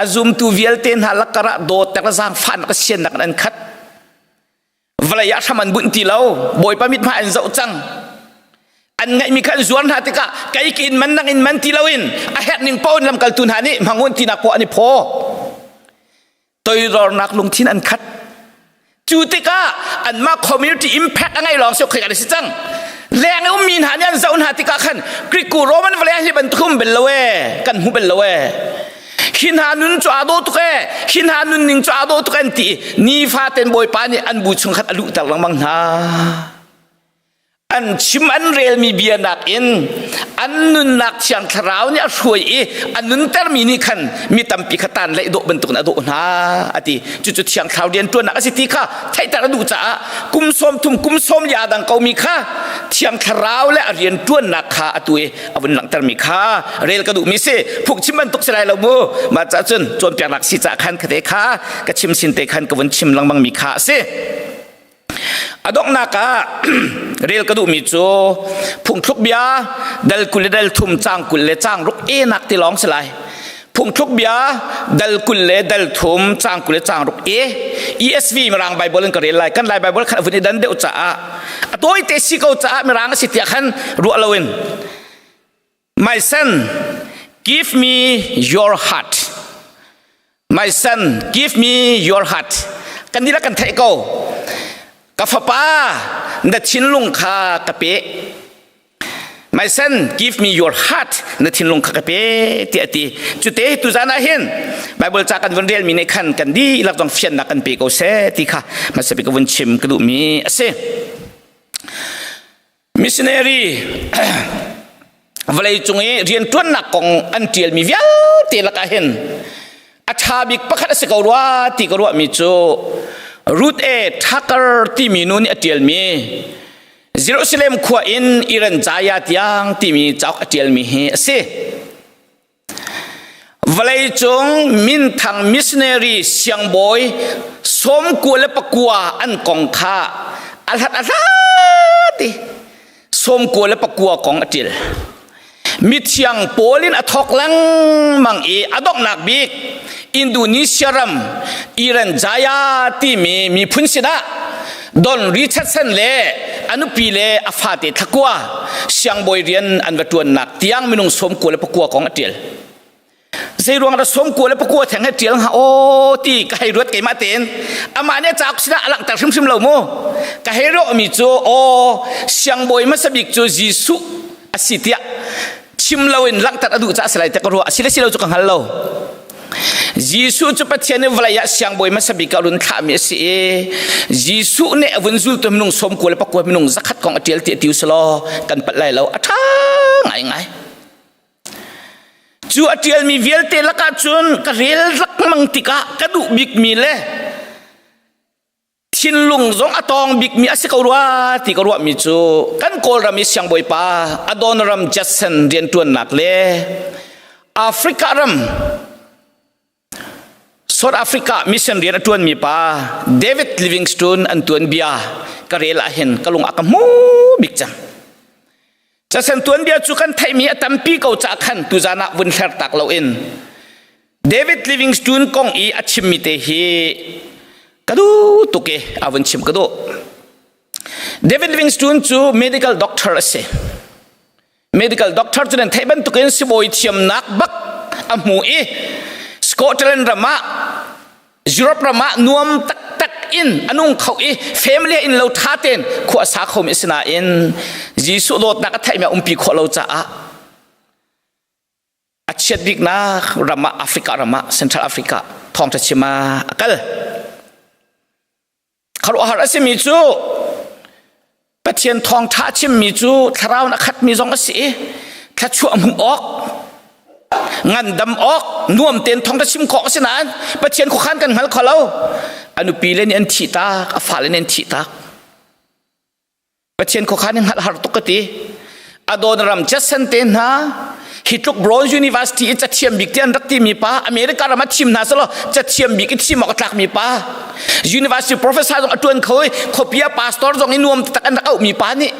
A zumtu vialte hna lakar ah dawtnak le zaangfahnak le siannak in an khat. Vawlei ah hram an bunh ti lo, Bawipa mithmai an zoh cang. An ngeihmi kha an zuar hna tikah kei ki in man nang in man ti loin a herh ning paoh in lamkaltu hna nih hmangun tinak paoh an i phaw. Toidornak lungthin an khat. Cu tikah anmah community impact a ngei lawng si khoi an si cang. Leng i ummi hna nih an zoh hna tikah khan Greek Roman vawlei ah hi bantuk um bel lo ee, kan hmu bel lo ee. Hi hna nun cu aa dawh tuk ee, hi hna nunning cu aa dawh tuk an ti i nifaten Bawipa nih an bu chung khan a luhter lengmang hna. An chim an relmi bia nakin an nunnak Thiang Thlarau nih a hruai i a nuntermi nih khan mi tampi kha tan leih dawh bantukin a dawh hna a ti. Cucu Thiang Thlarau rianṭuannak a si ti kha theihter a duh caah kum 30 kum 40 aa dang komi kha Thiang Thlarau le a rianṭuannak kha atu i a vun langhtermi kha rel ka duhmi si. Phungchim bantuk si lai lo mu. Mah cah cun cawnpiaknak si cah khan khate kha ka chim sin te khan ka vun chim lengmangmi kha a si. A donghnak ah rel ka duhmi cu phungthluk bia dal 20 le dal 3 caang 20 le caang ruk e nak ti lawng si lai. Phungthluk bia dal 20 le dal 3 caang 20 le caang ruk e. ESV Mirang Bible in ka rel lai. Kan Lai Bible khan a vun i dan deuh caah a tawite si ko caah Mirang a si tiah khan ruah loin. My son, give me your heart. My son, give me your heart. Kan dihlak kan theih ko. Ka fapa, na thinlung kha ka pe. My son, give me your heart. Na thinlung kha ka pe tiah a ti. Cute tuzan ah hin Bible ca kan vun relmi nih khan kan dihlak zong fiannak kan pe ko seh ti kha hmasa bik ka vun chim ka duhmi a si. Missionary vawleicung i rianṭuannak kong an ṭialmi vialte lakah hin a ṭha bik pakhat a si ko rua ti ka ruahmi cu Ruth A. Tucker timi nu nih a ṭialmi Jerusalem khua in Iran Jaya tiang timi cauk a ṭialmi hi a si. Vawleicung minthang missionary siangbawi 99 an kong kha a hlat a hlat i 99 kong a ṭial. Mithiang Paul in a thawk lengmang i a donghnak bik Indonesia ram Iran Jaya timi miphun sinah Don Richardson le a nupi le a fate thlakua siangbawi rian an va ṭuannak tiang minung 99 kong a ṭial. Zei ruang dah 99 theng he ṭial hnga aw ti ka hei ruat keimah tein. Amah nih a cauk sinah a langhter hrimhrim lo mu. Ka hei ruahmi cu aw siangbawi hmasa bik cu Jesuh a si tiah chim loin langhter a duh caah a si lai tiah ka ruah. A si le si lo cu ka hngal lo. Jesuh cu Pathian nih vawlei ah siangbawi hmasa bik ah run thlahmi a si i Jesuh nih a vun zultu minung 99 minung 100 kong a ṭial ti a ti usulaw kan palh lai lo. A ṭha ngaingai. Cu a ṭialmi vialte lakah cun ka rel lengmang tikah ka duh bikmi le thinlung zong a tawng bikmi a si ko rua ti ka ruahmi cu kan Kawlram i siangbawipa Adoniram Judson rianṭuannak le Africa ram South Africa mission rian a ṭuanmi pa David Livingstone an tuan bia ka rel ah hin ka lung a ka hmu bik cang. Casen tuanbia cu kan theihmi a tampi ko ca khan tuzan ah vun hler tak loin David Livingstone kong i a chimmi te hi ka duh tuk i a vun chim ka duh. David Livingstone cu medical doctor a si. Medical doctor cu nan theih bantukin sibawi thiamnak bak a hmu i Scotland ram ah Europe ram ah nuam taktak in a nung kho i family in lo tha tein khua a sa khomi a si nain Jesuh dawtnak a theihmi a umpi khawh lo caah a chiat biknak ram ah Africa ram ah Central Africa thawngṭha chim ah a kal. Khuaruahhar a simi cu Pathian thawngṭha a chimmi cu thlarau in a khatmi zong a si i thluachuah hmuh awk ngandam awk nuam tein thawngṭha chim khawh a si nain Pathian khuakhan kan hngal kho lo. A nupi le nih an thih tak, a fale nih an thih tak. Pathian khuakhan in hngalh har tuk ka ti. Adonram Judson te hna hi tluk Brown University i cathiam bik ti an rak timi pa America ram ah thim hna selaw cathiam bik i thim awk a tlakmi pa university professor zong a tuan kho i khuapi ah pastor zong i nuam tak an rak auhmi pa nih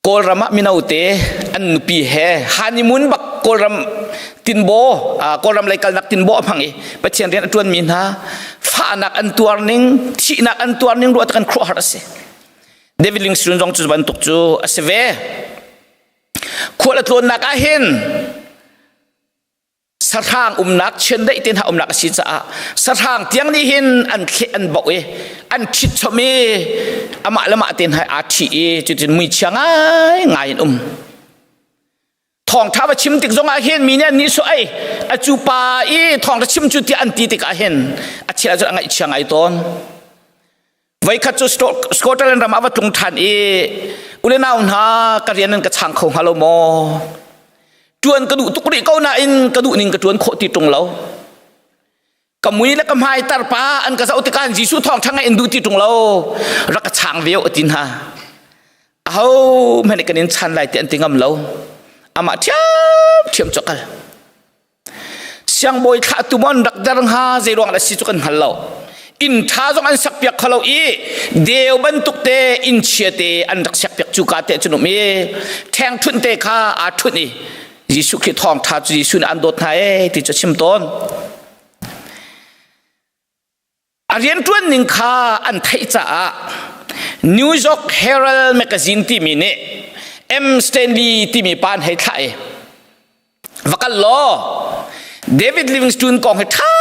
Kawlram ah mino te an nupi he honeymoon bak Kawlram tinbaw Kawlram lei kalnak tinbaw a hmang i Pathian rian a tuanmi hna fahnak an tuar ning thihnak an tuar ning ruah kan khuaruahhar a si David Livingstone zong cu bantuk cu a si ve khual a tlawnnak ah hin sahrang umnak chiandeih te hna umnak a si caah sahrang tiang nih hin an thleh an boh i an ṭhit chom i amah le mah te hna aa ṭhi i cutin muichia ngai ngai in um Thawngṭha va chim tik zongah hin mi nih an nihsawh ei a cu pa i thawngṭha chim cu tiah an ti tikah hin a chel ahcun a ngaihchia ngai tawn. Voikhat cu Scotland ram ah va tlung ṭhan i ule nau hna ka rian nan ka chang kho hnga lo maw? Ṭuan ka duh tuk rih ko nain ka duh ning ka ṭuan khawh ti ṭung lo. Ka mui le ka hmai tarpa an ka zoh tikah Jesuh thawngṭha ngaih in duh ti ṭung lo rak ka chang ve u a ti hna. Aho hmanh nih kan in chan lai ti an ti ngam lo. Amah ṭhiamṭhiam cu a kal. Siangbawi thlahtu maw an rak der hnga zeiruang dah si cu kan hngal lo. Inn ṭha zong an sakpiak kho lo i deu bantuk te inn chia te an rak siakpiak cu ka te cun um i ṭhengṭhunh te kha aa ṭhunh i Jesuh Khrih thawngṭha cu Jesuh nih an dawt hna ee ti cu a chim tawn. A rianṭuan ning kha an theih caah New York Herald Magazine timi nih M. Stanley timi pa an hei thlah i va kal law David Livingstone kong hi ṭha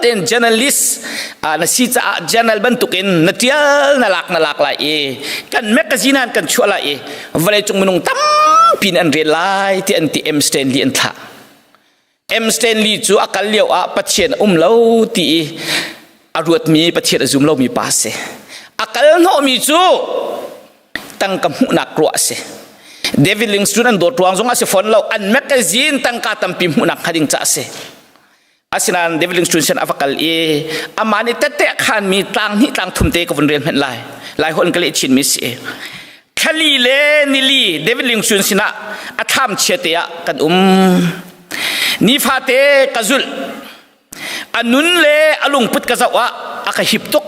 tein journalist na si caah journal bantukin na ṭial na lak na lak lai i kan magazine ah kan chuah lai i vawleicung minung tampi nih an rel lai ti an ti M. Stanley an thlah. M. Stanley cu a kal lio ah Pathian a um lo ti i a ruatmi Pathian a zum lomi pa a si. A kal hnawhmi cu tangka hmuhnak ruah a si. David Livingstone an dawt ruang zong a si fawn lo. An magazine tangka tampi hmuhnak hnga ding ca a si. Asinain David Livingstone sin a va kal i amah nih tette a khanmi tlang hnih tlang thum te ka vun rel hmenh lai. Lai holh in ka leh chinmi si. Thlali le nili David Livingstone sinah a thlam chia te ah kan um. Nifate ka zulh. A nun le a lungput ka zoh ah a ka hip tuk.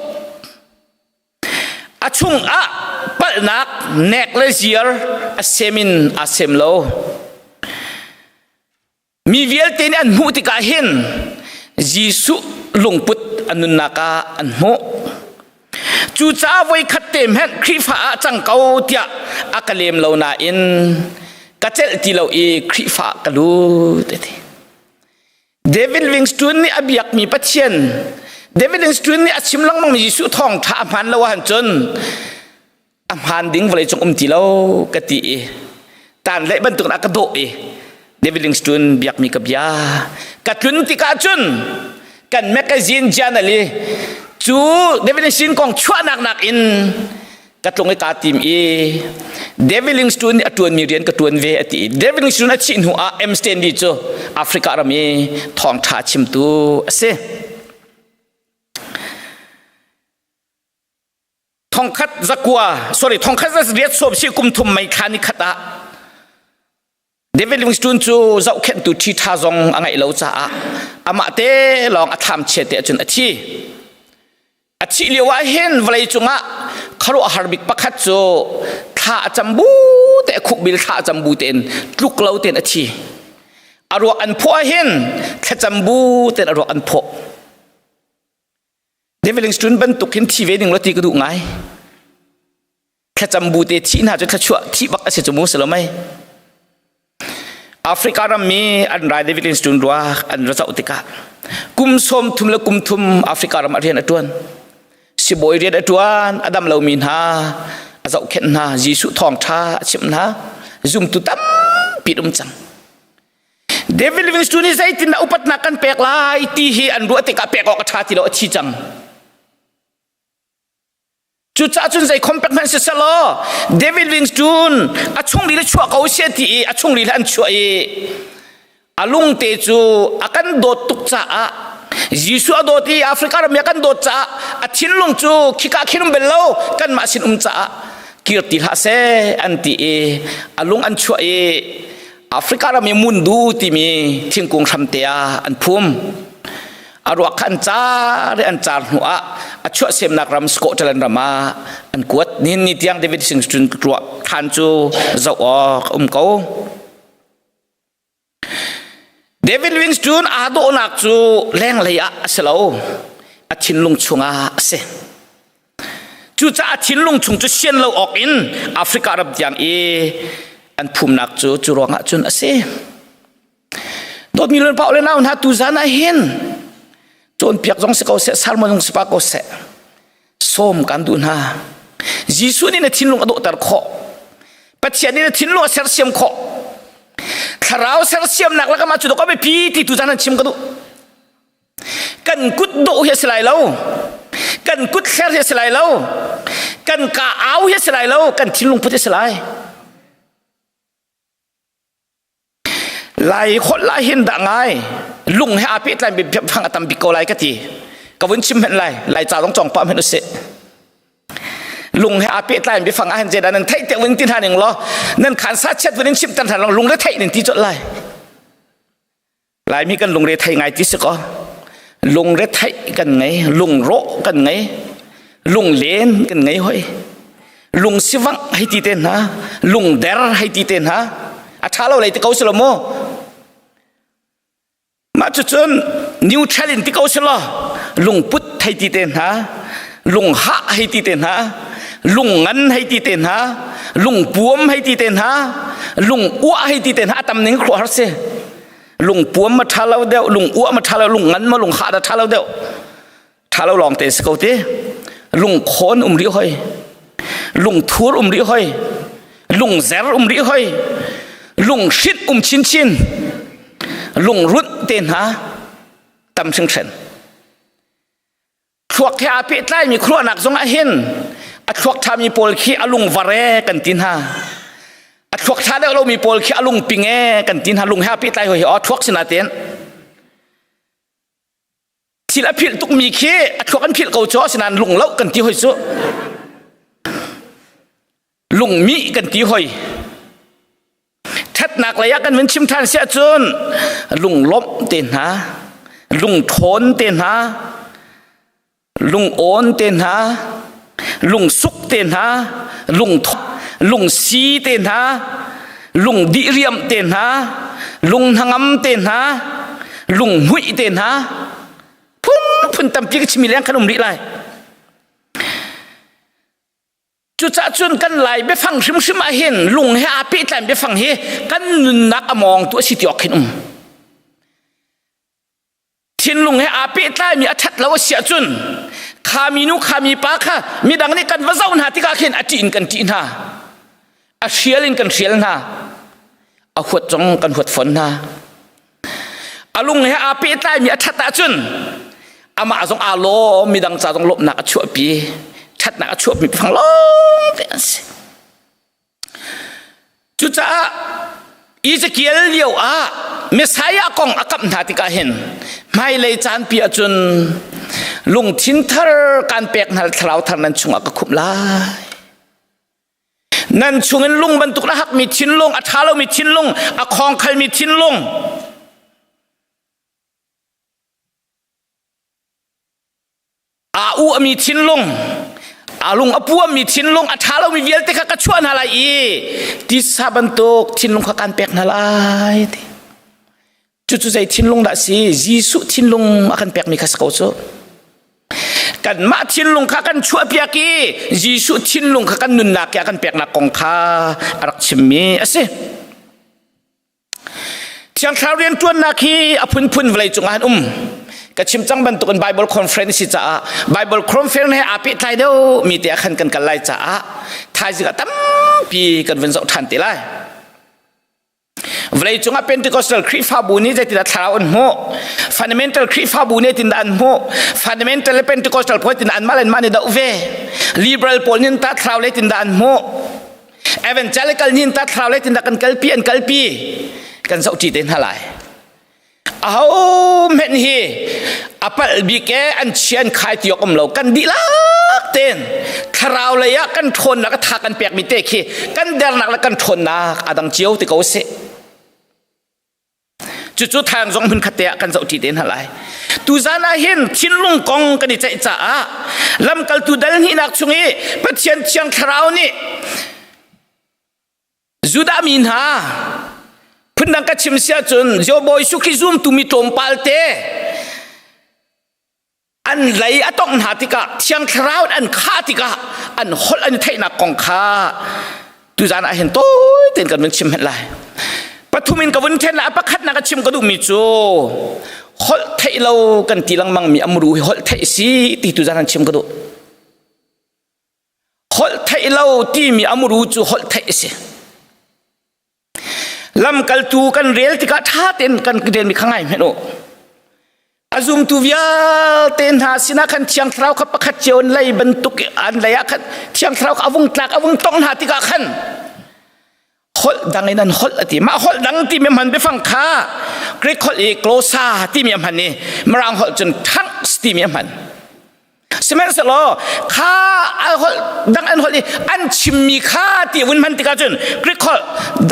A chungah palhnak nek le ziar a sem in aa sem lo. Mi vialte nih an hmuh tikah hin Jesuh lungput a nunnak ah an hmuh. Cucaah voikhat te hmanh Khrihfa ah cang ko tiah a ka lem lo nain ka celh ti lo i Khrihfa ka lut a ti. David Livingstone nih a biakmi Pathian David Livingstone nih a chim lengmangmi Jesuh thawngṭha a hmaan lo ahcun a hmaan ding vawleicung um ti lo ka ti i tan leh bantukin a ka dawh i David Livingstone biakmi ka bia ka tlun tikah cun kan magazine journal i cu David Livingstone kong chuahnak nakin ka tlung i kaa tim i David Livingstone nih a ṭuanmi rian ka ṭuan ve a ti i David Livingstone a thih hnu ah M. Stanley cu Africa ram i thawngṭha chimtu a si. Thongkhat zakua sorry thongkhat za riat sawm si kum thum mei thla ni khat ah David Livingstone cu zohkhenhtu ṭhi ṭha zong a ngeih lo caah amah te lawng a thlam chia te ahcun a thi. A thih lio ah hin vawlei cungah khuaruahhar bik pakhat cu thla a cam bu te a khukbil thla a cam bu tein tluk lo tein a thi. A ruak an phuah hin thlacam bu tein a ruak an phuah. David Livingstone bantuk hin thi ve ding lo ti ka duh ngai. Thlacam bu te thih hna cu thluachuah thih bak a si cu mu si lo mei. Africa ram mi an rai David Livingstone ruak an ra zoh tikah kum sawm thum le kum thum Africa ram ah rian a ṭuan. Sibawi rian a ṭuan, a dam lomi hna a zohkhenh hna, Jesuh thawngṭha a chimh hna, zumtu tampi um cang. David Livingstone nih zeitindah upatnak kan pek lai ti hi an ruah tikah pek awk a ṭha ti lo a thi cang. Cucaah cun zei khom pek hmanh si selaw David Livingstone a chungril chuah ko sia ti i a chungril an chuah i a lungte cu a kan dawt tuk caah Jesuh a dawt i Africa ram i a kan dawt caah a thinlung cu khika khin um bel lo kanmah sin um caah kir ti hlah seh an ti i a lung an chuah i Africa ram i mundu timi thingkung hramte ah an phum. A ruak kha an car i an car hnu ah a chuahsemnak ram Scotland ram ah an kuat. Nihin ni tiang David Singstun ruah khan cu zoh awk um ko. David Livingstone aa dawhnak cu lenglei ah a si lo. A thinlung chungah a si. Cucaah thinlung chung cu sian lo awk in Africa ram tiang i an phumnak cu cu ruangah cun a si. Dawtmi le pau le nau hna tuzan ah hin cawnpiak zong si ko seh, sermon zong si pa ko seh, sawm kan duh hna. Jesuh nih na thinlung a dawhter khawh. Pathian nih na thinlung a sersiam khawh. Thlarau sersiamnak le kamah cu dawk a biapi ti tuzan an chim ka duh. Kan kut dawh hi a si lai lo. Kan kut hler hi a si lai lo. Kan ka au hi a si lai lo. Kan thinlung put hi a si lai. Lai holh lah hin dah ngai lung he aa pehtlai mi fang a tam bik ko lai ka ti. Ka vun chim hmenh lai. Lai ca zong cawng pah hmenh usih. Lung he aa pehtlai mi fang ah hin zeidah nan theih te vun ti hna ning law nan khan sa chiat vun in chim tan hna lung le theih ning ti colh lai. Laimi kan lungre thei ngai ti si kaw lungre theih kan ngei lungrawh kan ngei lunglen kan ngei hoi lung sivangh hei ti te hna lungder hei ti te hna a ṭha lo lei ti ko si lo mu mah cucun neutral in ti ko si law lungput hei ti te hna lunghah hei ti te hna lungngan hei ti te hna lungpuam hei ti te hna lunguah hei ti te hna a tam ning khuaruahhar si lungpuam ma ṭha lo deuh lunguah ma ṭha lo lungngan ma lunghah dah ṭha lo deuh ṭha lo lawng te si ko ti lungkhawn um rih hoi lungthur um rih hoi lungzer um rih hoi lunghrinh um chinchin lungrunh te hna tam hringhran thluak he aa pehtlaimi khuaruahnak zong ah hin a thluak ṭhami pawl khi a lungvar e kan ti hna a thluak ṭha deuh lomi pawl khi a lungping e kan ti hna lung he aa pehtlai hoi hi aw thluak si nain thil a philh tukmi khi a thluak an philh ko cu asinain lung lo kan ti hoi cu lungmih kan ti hoi ṭhatnak lei ah kan vun chim ṭhan si ahcun lunglawmh te hna lungṭhawn te hna lungawn te hna lungsuk te hna lungsi te hna lungdihriam te hna lunghnangam te hna lunghmuih te hna phunphun tampi ka chimmi leng kan um rih lai Cucaah cun kan Lai biafang hrimhrim ah hin lung he aa pehtlai biafang hi kan nunnak a mawngtu a si ti awk khin um. Thinlung he aa pehtlaimi a ṭhat lo a si ahcun kha minu kha mipa kha midang nih kan va zoh hna tikah khin a ṭih in kan ṭih hna. A hrial in kan hrial hna. A huat zong kan huat fawn hna. A lung he aa pehtlaimi a ṭhat ahcun amah zong aa lawm midang ca zong lawmhnak a chuahpi ṭhatnak a chuahpi fang lawng te an si cucaah Ezekiel lio ah Messiah kong a kamh hna tikah hin hmailei caanpi ahcun lungthin thar kan pek hna thlarau thar nan chungah ka khumh lai. Nan chungin lung bantuk a hakmi thinlung, a ṭha lomi thinlung, a khawngkhalmi thinlung, aa uahmi thinlung, aa lung a puammi thinlung, a ṭha lomi vialte kha ka chuah hna lai i tisa bantuk thinlung kha kaan pek hna lai ti. Cucu zei thinlung dah si? Jesuh thinlung a kan pekmi kha si ko cu. Kanmah thinlung kha kan chuahpiak i Jesuh thinlung kha kan nunnak i a kan peknak kong kha a rak chimmi a si. Thiang Thlarau rianṭuannak hi a phunphun vawlei cungah an um. Ka chim cang bantukin Bible conference si caah Bible conference he aa pehtlai deuh mi te ah khan kan kal lai caah thaizing ah tampi kan vun zoh ṭhan te lai. Vawlei cungah Pentecostal Khrihfabu nih zeitindah thlarau an hmuh? Fundamental Khrihfabu nih zeitindah an hmuh? Fundamental le Pentecostal pawl zeitindah anmah le anmah nih doh ve? Liberal pawl nih tah thlarau le zeitindah an hmuh? Evangelical nih ta thlarau lei tindah kan kalpi an kalpi kan zoh ṭi te hna lai. Aho hmenh hi a palh bik e an chia an khai ti awk um lo kan dihlak ten thlarau lei ah kan ṭhawnnak a tha kan pekmi te khi kan dernak le kan ṭhawnnak a dang cio ti ko sih. Cucu thang zong hmun khat te ah kan zohṭi te hna lai. Tuzan ah hin thinlung kong kan i ceih caah lamkaltu dal hnihnak chung i Pathian Thiang Thlarau nih Judah mi hna phundang ka chim si ahcun Bawi Jesuh Khrih zumtu mi tlawmpal te an lei a tongh hna tikah Thiang Thlarau in an khah tikah an holh an i theihnak kong kha tuzan ah hin tawi tein kan vun chim hmanh lai. Pathum in ka vun then lai. Pakhatnak a chim ka duhmi cu holh theih lo kan ti lengmang mi amru hi holh theih si ti tuzan an chim ka duh. Holh theih lo timi amru cu holh theih a si. Lamkaltu kan rel tikah ṭha tein kan relmi kha ngai hmanh u. A zumtu vialte hna sinah khan Thiang Thlarau kha pakhat cio in lei bantuk an lei ah khan Thiang Thlarau kha a vung tlak a vung tongh hna tikah khan holh dang in an holh a ti. Mah holh dang timi hman biafang kha Greek holh i glossa timi a hman i Mirang holh cun tongues timi a hman. Sihmanhsehlaw kha a holh dang an holh i an chimmi kha ti vun hman tikah cun Greek holh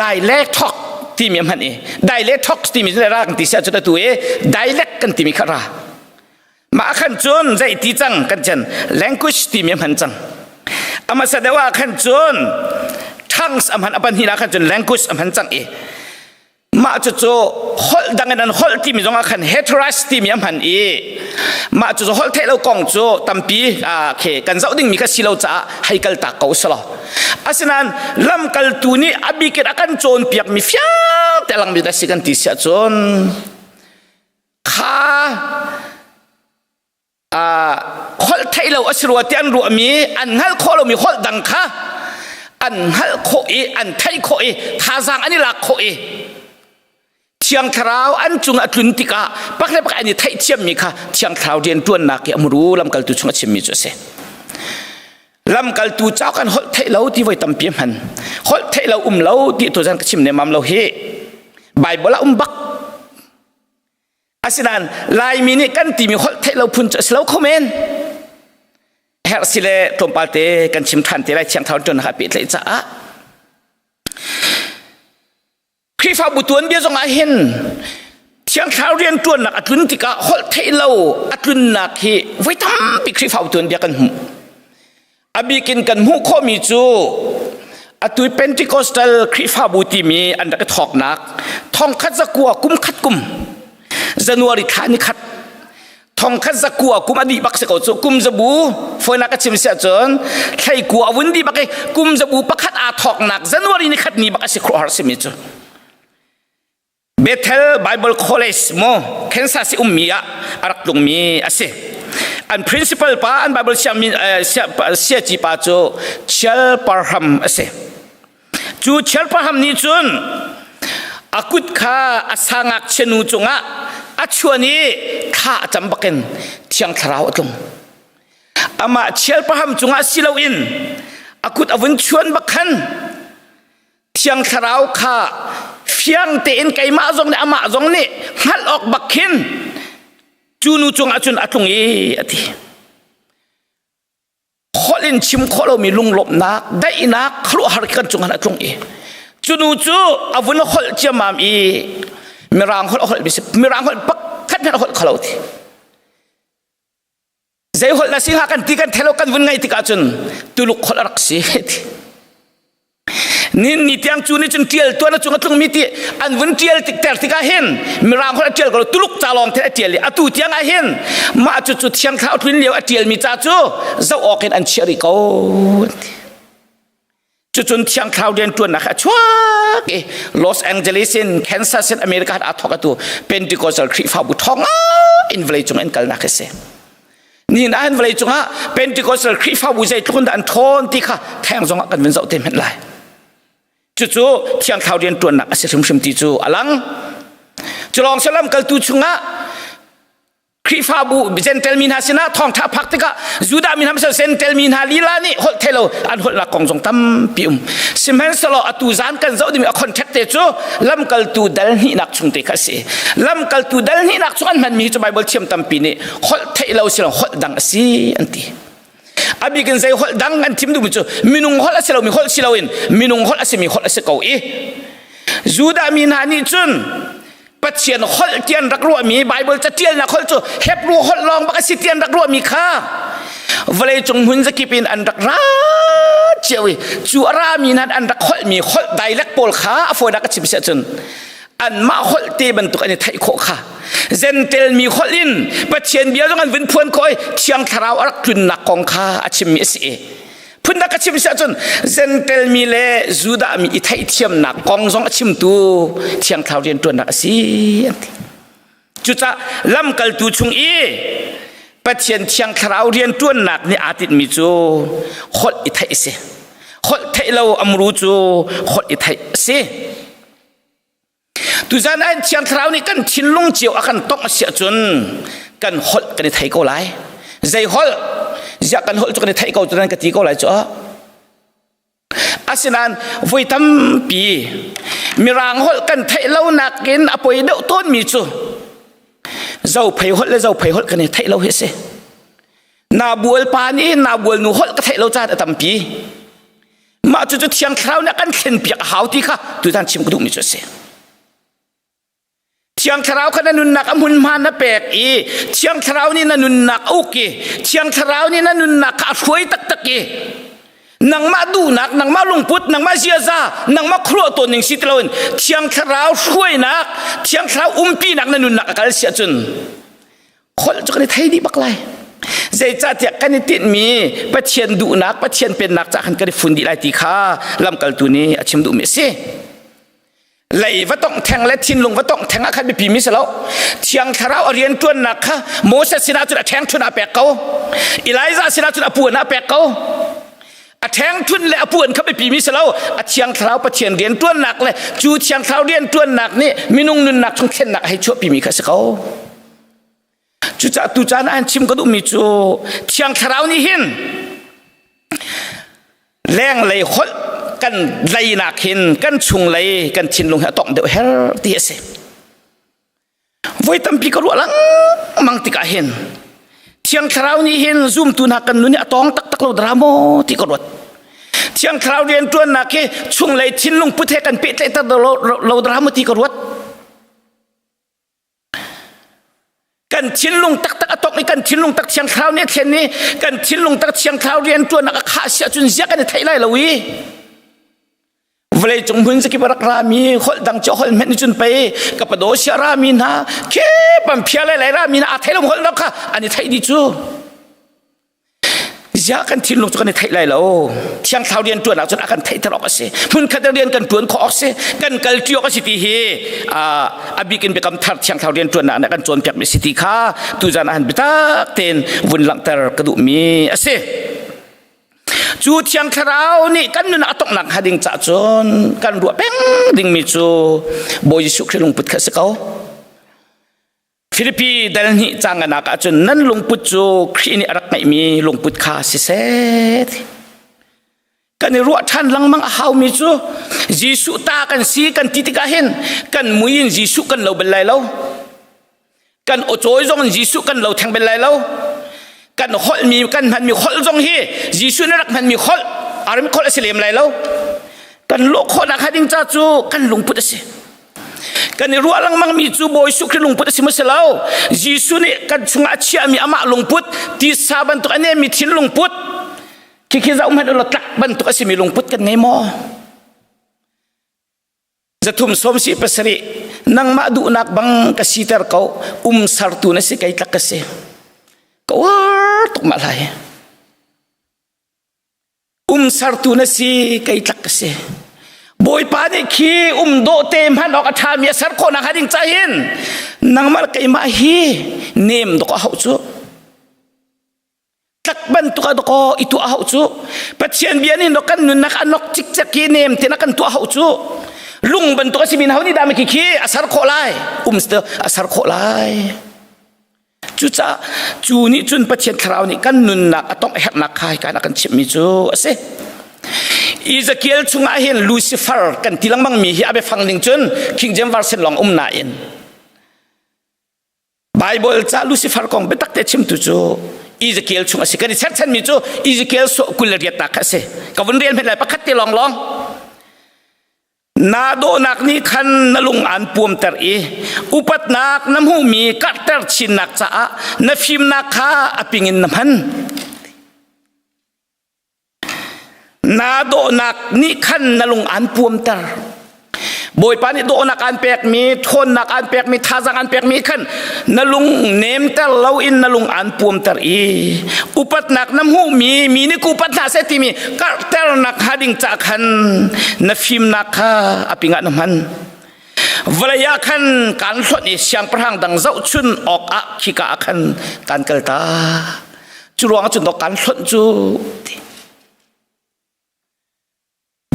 dialect timi a hman i dialect timi cu ra kan ti si ahcun atu i dialect kan timi kha ra mah khan cun zei ti cang kan chan language timi a hman cang a hmasa deuh ah khan cun tongues a hman a pahnihnak khan cun language a hman cang i Mah cucu holh dang in an holh timi zongah khan heteras timi a hman i mah cucu holh theih lo kong cu tampi khi kan zoh dingmi kha si lo caah hei kal tak ko usalaw. Asinain lamkaltu nih a bik in a kan cawnpiakmi fiang te langmi a si kan ti si ahcun kha holh theih lo a si rua ti an ruahmi an hngalh khawh lomi holh dang kha an hngalh khawh i an theih khawh i thazaang an i lak khawh i Thiang Thlarau an cung a tlun tikah pakhat le pakhat an i theihthiammi kha Thiang Thlarau rianṭuannak i a muru lamkaltu chung a chimmi cu a si. Lamkaltu cauk an holh theih lo ti voi tampi a hman. Holh theih lo um lo ti tu zan ka chim nemam lo hi. Bible ah um bak. Asinain Laimi nih kan timi holh theih lo phun cu a si lo kho men. Herh si le tlawmpal te kan chim ṭhan te lai thiang thlarau ṭuannak ah pehtlaih caah. Khrihfabu tuanbia zong ah hin thiang thlarau rian ṭuannak a tlun tikah holh theih lo a tlunnak hi voi tampi Khrihfabu tuanbia kan hmuh. A bik in kan hmuh khawhmi cu atu Pentecostal Khrihfabu timi an rak i thawknak thongkhat zakua kum khat kum January thla ni khat thongkhat zakua kum a dih bak si ko cu kum zabu foinak ka chim si ahcun thleikua a vun dih bak i kum zabu pakhat aa thawknak January ni khat ni bak a si khuaruahhar simi cu Bethel Bible College mu Kansas i ummi ah a rak tlungmi a si. An principal pa an Bible siangmi siaci pa cu Chial Parham a si. Cu Chial Parham nih cun a kut kha a sa ngakchia nu cungah a chuan i thla a cam bakin Thiang Thlarau a tlung. Amah Chial Parham cungah si loin a kut a vun chuan bak khan Thiang Thlarau kha fiang tein keimah zong nih amah zong nih hngalh awk bak khin cu nu cungah cun a tlung i a ti. Holh in. in chim khawh lomi lunglawmhnak daihnak khuaruahhar kan cungah a tlung i cu nu cu a vun holh ciammam i mirang holh a holh mi si mirang holh pakhat hmanh a holh kho lo ti zei holh na si hnga kan ti kan thelo kan vun ngaih tikah cun tuluk holh a rak si ti nin ni tiang cu nih cun tial tuan a cung a tlungmi ti an vun tial tik ter tikah hin mirang holh a tial ko tuluk ca lawng te a tial i atu tiang ah hin mah cu cu thiang thlarau tlun lio a tialmi ca cu zoh awk in an chiah rih ko cucun thiang thlarau rian ṭuannak a chuak i Los Angeles in Kansas in America aa thawk atu Pentecostal Khrihfabu thawng in vawlei cung an kalnak hi si Nihin ah hin vawlei cungah Pentecostal Khrihfabu zeitluk in dah an ṭhawn ti kha theng zongah kan vun zoh te hmanh lai. Cucu Thiang Thlarau rian ṭuannak a si hrimhrim ti cu a lang. Cu lawng si lamkaltu chungah Khrihfabu Gentile mi hna sinah thawngṭha phak tikah Judah mi hna misal Gentile mi hna lila nih holh thei lo an holhnak kong zong tampi um. Sihmanhsehlaw atu zan kan zoh dingmi a contact te cu lamkaltu dal hnihnak chung te kha a si. Lamkaltu dal hnihnak chung an hmanmi cu Bible thiam tampi nih holh theih lo si lo holh dang a si an ti a bik in zei holh dang an thim duhmi cu minung holh a si lomi holh si loin minung holh a simi holh a si ko i Judah mi hna nih cun Pathian holh ti an rak ruahmi Bible catialnak holh cu Hebrew holh lawng bak a si ti an rak ruahmi kha vawleicung hmun zakip in an rak ra cio i cu a rami hna an rak holhmi holh dialect pawl kha a fawinak a chim si ahcun anmah holh te bantuk an i theih khawh kha Gentel mi holh in Pathian bia zong an vun phuan khawh i Thiang Thlarau a rak tlunnak kong kha a chimmi a si i phundang ka chim si ahcun Gentel mi le Judah mi i theihthiamnak kong zong a chimtu Thiang Thlarau rianṭuannak a si an ti. Cucaah lamkaltu chung i Pathian Thiang Thlarau rianṭuannak nih aa tinhmi cu holh i theih a si. Holh theih lo amru cu holh i theih a si. Tuzan ah Thiang Thlarau nih kan thinlung cio a kan tongh a si ahcun kan holh kan i thei ko lai. Zei holh? Ziah kan holh cu kan i theih ko cu nan ka ti ko lai cu. Asinain voi tampi Mirang holh kan theih lo nakin a poi deuh tawnmi cu zophei holh le zophei holh kan i theih lo hi a si. Nabual pa nih nabual nu holh ka theih lo caan a tampi. Mah cucu Thiang Thlarau nih a kan thlenpiak a hau ti kha tuzan chim ka duhmi cu a si. Thiang Thlarau kha na nunnak a hmunhma na pek i Thiang Thlarau nih na nunnak a uk i Thiang Thlarau nih na nunnak kha a hruai taktak i nangmah duhnak, nangmah lungput, nangmah ziaza, nangmah khuaruah tawn ning si ti loin Thiang Thlarau hruainak, Thiang Thlarau umpinak na nunnak a kal si ahcun holh cu kan i thei dih bak lai zeicahtiah kan i tinhmi Pathian duhnak Pathian pennak ca khan kan i fun dih lai ti kha lamkaltu nih a chim duhmi a si lei va tongh theng le thinlung va tongh theng ah khan biapi mi si lo thiang thlarau a rian ṭuannak kha Moses sinah cun a ṭhengṭhun a pek ko Elijah sinah cun a puan a pek ko a ṭhengṭhun le a puan kha biapi mi si lo a thiang thlarau Pathian rian ṭuannak le cu thiang thlarau rian ṭuannak nih minung nunnak chung thlennak a hei chuahpi mi kha a si ko Cucaah tucaan ah chim ka duhmi cu Thiang Thlarau nih hin lenglei holh kan leinak hin kan chunglei kan thinlung hi a tongh deuh her ti a si. Voi tampi ka ruah lengmang tikah hin Thiang Thlarau nih hin zumtu hna kan nun hi a tawng taktak lo dara maw ti ka ruat. Thiang Thlarau rianṭuannak hi chunglei thinlung put he kan pehtlaihter lo dara maw ti ka ruat. Kan thinlung taktak a tongh i kan thinlung tak thiang thlarau nih a thlen i kan thinlung tak thiang thlarau rian ṭuannak a khah si ahcun ziah kan i theih lai lo i vawlei cung hmun zakip a rak rami holh dang cu holh hmenh cun pei Kapadosia rami hna ke pamphia le lai rami hna aa thei lo holh dang kha an i theih dih cu Ziah kan thinlung cu kan i theih lai lo. Thiang Thlarau rian ṭuan ahcun a kan theihter awk a si. Hmunkhat in rian kan ṭuan khawh awk a si. Kan kalṭi awk a si ti hi a bik in biakam thar Thiang Thlarau rian ṭuannak nih a kan cawnpiakmi a si ti kha tuzan ah han biatak tein vun langhter ka duhmi a si. Cu Thiang Thlarau nih kan nun a tonghnak hnga ding cah cun kan ruah peng dingmi cu Bawi Jesuh Khrih lungput kha a si ko. Filipi dal hnih cang nak ahcun nan lungput cu Khrih nih a rak ngeihmi lungput kha siseh. Kan i ruah ṭhan lengmang a haumi cu Jesuh ta kan si kan ti tikah hin kan mui in Jesuh kan lo bel lai lo. Kan aw cawi zong in Jesuh kan lo theng bel lai lo. Kan holhmi kan hmanmi holh zong hi Jesuh nih rak hmanmi holh Aramaic holh a si lem lai lo. Kan lawh khawhnak hnga ding ca cu kan lungput a si. Kan i ruah lengmangmi cu Bawi Jesuh Khrih lungput a si maw si lo? Jesuh nih kan chungah a chiahmi amah lungput, tisa bantuk a nemmi thinlung put, khikhi zoh hmanh ulaw tlak bantuk a simi lungput kan ngei maw? 377 nangmah duhnak bang ka siter ko um sartu na si kei tlak ka si ka uar tuk mah lai um sartu na si kei tlak ka si Bawipa nih khi um dawh te hman awk a ṭhami a ser khawh nak ding ca hin nangmah keimah hi nem dok a hauh cu tlak bantuk a dakaw i tuah hauh cu Pathian bia nih kan nunnak a nok cikcek hi nem te na kan tuah hauh cu lung bantuk a simi na ho nih dah khi khi a ser khawh lai um a ser khawh lai Cucaah cu nih cun Pathian thlarau nih kan nunnak a tongh herhnak kha hika a kan chimhmi cu a si. Ezekiel chungah hin Lucifer kan ti lengmang mi hi a biafang ning cun King James Version lawng um nain Bible ca Lucifer kong biatak te chimtu cu Ezekiel chung a si. Kan i cherchanmi cu Ezekiel sawh 28 nak kha a si. Ka vun rel hmet lai pakhat te lawng lawng. Na dawhnak nih khan na lung aan puamter i upatnak na hmuhmi karhter chinnak caah na fimnak kha a ping in na hman. Na dawhnak nih khan na lung aan puamter. Bawipa nih dawhnak aan pekmi, ṭhawnnak aan pekmi, thazaang aan pekmi khan na lung nemter loin na lung aan puamter i upatnak na hmuhmi mi nih ku upat hna seh timi karhternak hnga ding ca khan na fimnak kha a pingah na hman. Vawlei ah khan kaan hlonh i siangpahrang dang zohchun awkah khika ah khan kaan kalta. Cu ruangah cun dawk kaan hlonh cu ti.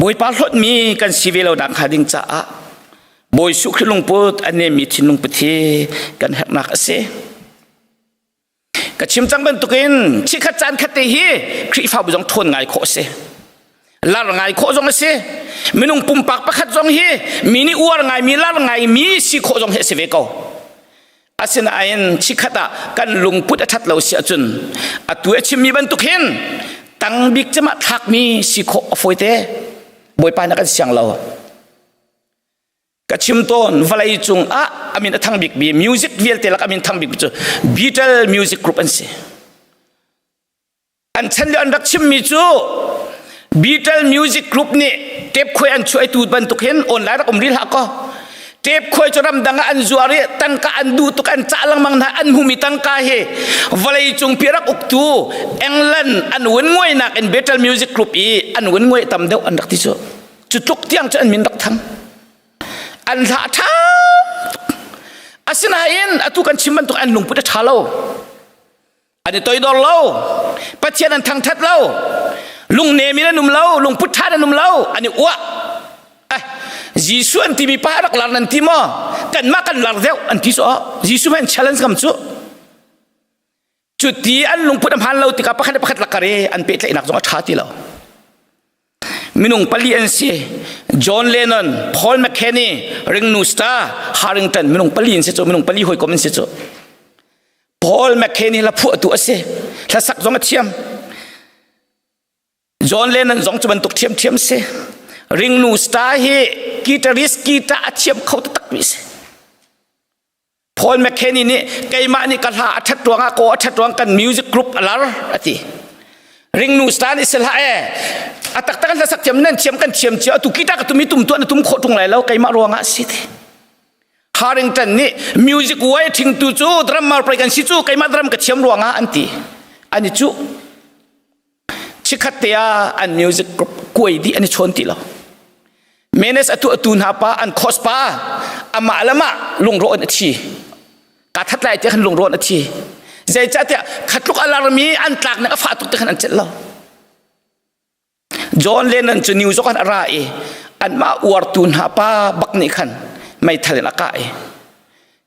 Bawipa hlawtmi kan si ve lo nak hnga ding caah Bawi Jesuh Khrih lungput a nemmi thinlung put hi kan herhnak a si. Ka chim cang bantukin chikkhat caan khat te hi Khrihfabu zong ṭhawn ngai khawh a si. Lar ngai khawh zong a si. Minung pumpak pakhat zong hi mi nih uar ngaimi lar ngaimi si khawh zong hi a si ve ko. Asinain chikkhat ah kan lungput a ṭhat lo si ahcun atu a chimmi bantuk hin tang bik cem ah thlakmi si khawh a fawite. Bawipa nih a kan siang lo. Ka chim tawn vawlei cung ah a min a thang bikmi music vialte lak a min thang bikmi cu Beatle Music Group an si. An chan lio an rak chimmi cu Beatle Music Group nih tape khuai an chuah tu bantuk hin online rak um rih hlah kaw tape khuai cu ramdang ah an zuar i tangka an duh tuk an cah lengmang hna an hmumi tangka hi vawlei cung pi rak uktu England an win nguainak in Beatle Music Group i an win nguai tam deuh an rak ti cu cu tluk tiang cu an min rak thang an hla ṭha asinain atu kan chim bantuk an lungput a ṭha lo An i toidor lo. Pathian an thangṭhat lo. Lungnem in an um lo. Lungput ṭha an um lo. An i uah. Eh, Jesuh an timi pa rak lar nan ti maw? Kanmah kan lar deuh an ti cu. Jesuh hmanh challenge ngam cu. Cu ti an lungput a hmaan lo tikah pakhat le pakhat lakar i an pehtlaihnak zong a ṭha ti lo. Minung pali an si. John Lennon, Paul McCartney, Ringo Starr, Harrington minung pali an si cu. Minung pali hawikom an si cu. Paul McCartney hla phuahtu a si. Hlasak zong a thiam. John Lennon zong cu bantuk ṭhiamṭhiam si. Ringnu star hi guitarist guitar a thiam kho taktak mi si. Paul McCartney nih keimah nih ka hla a ṭhat ruangah kaw a ṭhat ruang kan music group a lar a ti. Ringnu star nih si hlah e a taktak an hlasak thiam nan thiam kan thiam cio atu guitar ka tum i tum tuah na tum khawh ṭung lai lo keimah ruangah a si ti. Harrington nih music uai ṭhingtu cu drummer pei kan si cu keimah drum ka thiam ruangah an ti. An i cuh. Chikkhat te ah an music group kuai dih an i chawn ti lo. Menes atu atu hna pa an khos pa amah le mah lungrawh in a thi. Ka that lai tiah khan lungrawh in a thi. Zeicahtiah khatluk alarmi an tlaknak a fah tuk te khan an celh lo. John Lennon cu New York an a ra i anmah uartu hna pa bak nih khan meithal in a kah i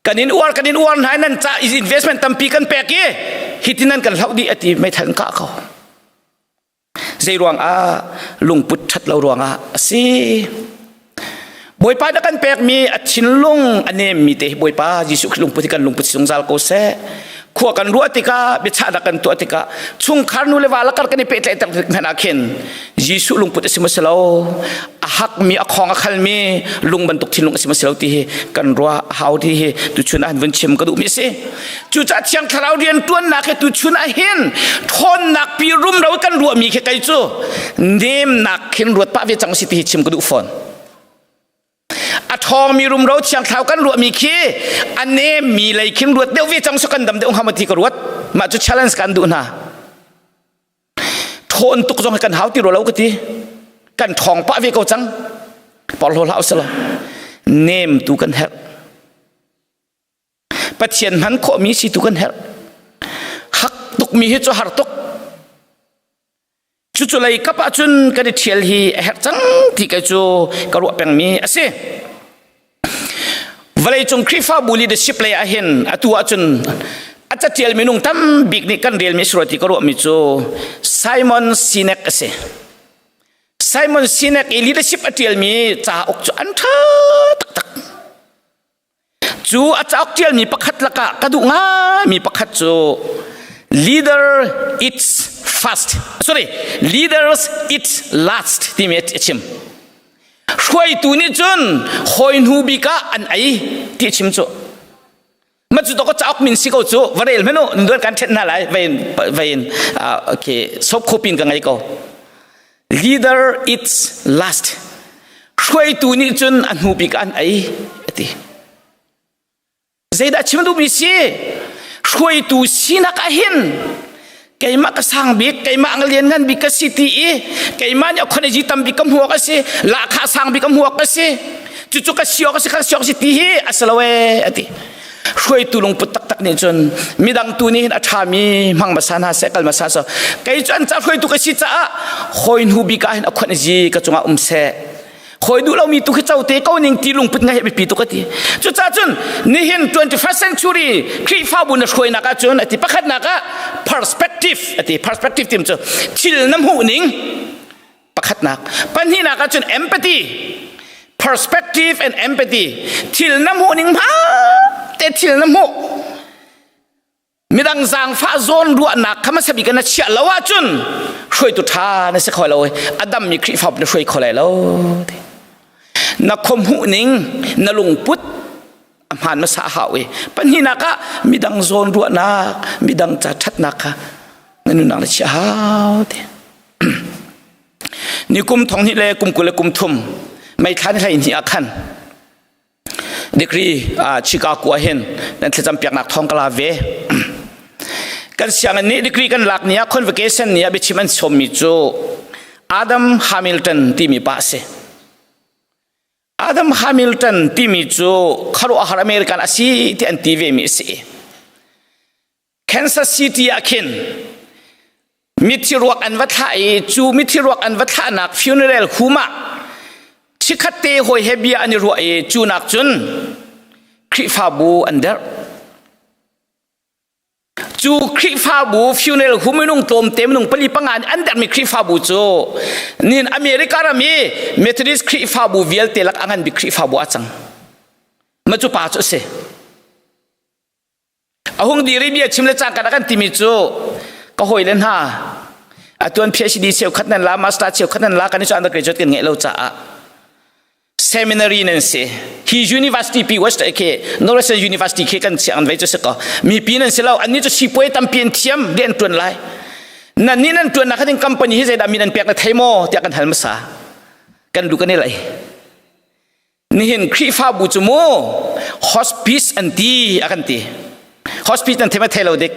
kan in uar kan in uar hna nan ca investment tampi kan pek i hitin nan kan hloh dih a ti meithal in kah ko zei ruang ah lungput ṭhat lo ruang ah a si Bawipa na kan pekmi a thinlung a nemmi te hi Bawipa Jesuh Khrih lungput hi kan lungput zungzal ko seh. Khua kan ruah tikah, biachahnak kan tuah tikah, chungkhar nu le va lakar kan i pehtlaih tak hmanh ah khin Jesuh lungput a si maw si lo, a hakmi, a khong a khalmi lung bantuk thinlung a si maw si lo ti hi kan ruah a hau ti hi tuchun ah vun chim ka duhmi a si. Cucaah Thiang Thlarau rian ṭuannak hi tuchun ah hin ṭhawnnak pi rumro kan ruahmi khi kei cu nemnak khin ruat pah ve cang si ti hi chim ka duh fawn. A ṭhawngmi rumro Thiang Thlarau kan ruahmi khi a nemmi lei khin ruat deuh ve cang su kan dam deuh hnga maw ti ka ruat. Mah cu challenge kan duh hna. Ṭhawn tuk zong hi kan hau ti rua lo ka ti. Kan ṭhawng pah ve ko cang. Porhlaw hlah usih law nem tu kan herh. Pathian hman khawhmi si tu kan herh. Hak tukmi hi cu har tuk. Cucu lei kap ahcun kan i ṭhial hi a herh cang ti kei cu ka ruah pengmi a si. Vawleicung Khrihfabu leadership lei ah hin atu ahcun a catial minung tam bik nih kan relmi a si ti ka ruahmi cu Simon Sinek a si. Simon Sinek i leadership a ṭialmi cauk cu an ṭha taktak. Cu a cauk ṭialmi pakhat lakah ka duh ngaimi pakhat cu leader eats fast sorry leaders eat last timi a chim. Hruaitu nih cun hawi hnu bik ah an ei ti a chim cu. Ma cu to ka cauk min si ko cu va rel hmanh u nan kan ṭhen hna lai vein vein okay soft copy in ka ngei ko. Leader eats last. Hruaitu nih cun a hnu bik an ei a ti. Zeidah chim duhmi si? Hruaitu sinak ah hin keimah ka sang bik, keimah ang lian ngan bik ka si ti i keimah nih khon tam bik ka hmuak a si, lahkhah sang bik ka hmuak a si, cucu ka si awk a si, ka si awk a si ti hi a si lo ee a ti. Hruaitu lungput taktak nih cun midang tu nih hin a ṭhami hmang hmasa hna seh, kal hmasa seh. Kei cu an ca hruaitu ka si caah hawi hnu bik ah hin a khon ka cungah um seh. Hawi duh lomi tu khi cote ko ning ti lungput ngai biapi tuk a ti. Cucaah cun nihin 21st century Khrihfabu na hruainak ahcun a ti pakhatnak ah perspective a ti perspective tim cu thil na hmuh ning pakhatnak pahnihnak ahcun empathy perspective and empathy thil na hmuh ning hma te thil na hmuh Midang zaangfah zawn ruahnak kha hmasa bik ah na chiah lo ahcun hruaitu ṭha na si kho lo i a dammi Khrihfabu na hruai kho lai lo. Na khuahmuh ning, na lungput a hmaan hmasa a hau i pahnihnak ah midang zawn ruahnak, midang ca ṭhatnak kha na nunnak na chiah hau ti. Ni kum thong hnih le kum 20 le kum thum May thla ni 12 ah khan Degree Chicago ah hin nan thlacam piaknak thawng ka la ve. Kan sianginn nih degree kan lak ni ah convocation ni ah biachim an sawmmi cu Adam Hamilton timi pa a si. Adam Hamilton timi cu khuaruahhar American a si ti an ti ve mi a si. Kansas City ah khin mithi ruak an va thlah i cu mithi ruak an va thlahnak funeral hum ah chikkhat te hawi he bia an i ruah i cu nak cun Khrihfabu an derh. Cu Khrihfabu funeral hum minung tlawmte minung pali panga an derhmi Khrihfabu cu nin America ram i Methodist Khrihfabu vialte lak a ngan bik Khrihfabu a cang. Ma cu pa cu a si. A hung dir i bia chim le cangka kan timi cu ka hawile hna atuan PhD cheukhat nan la master cheukhat nan la kan i cu undergraduate kan ngeih lo caah seminary nan si hi university pi west ke Northwestern University khi kan chiang an vei cu si ko mipi nan si lo annih cu sipuai tampi an thiam rian tuan lai nan nih nan tuan nak ding company hi zeidah min an pek na thei maw tiah kan hal hmasa kan lu kan i lai Nihin Khrihfabu cu mu hospice an ti a kan ti. Hospice nan thei thei lo dik.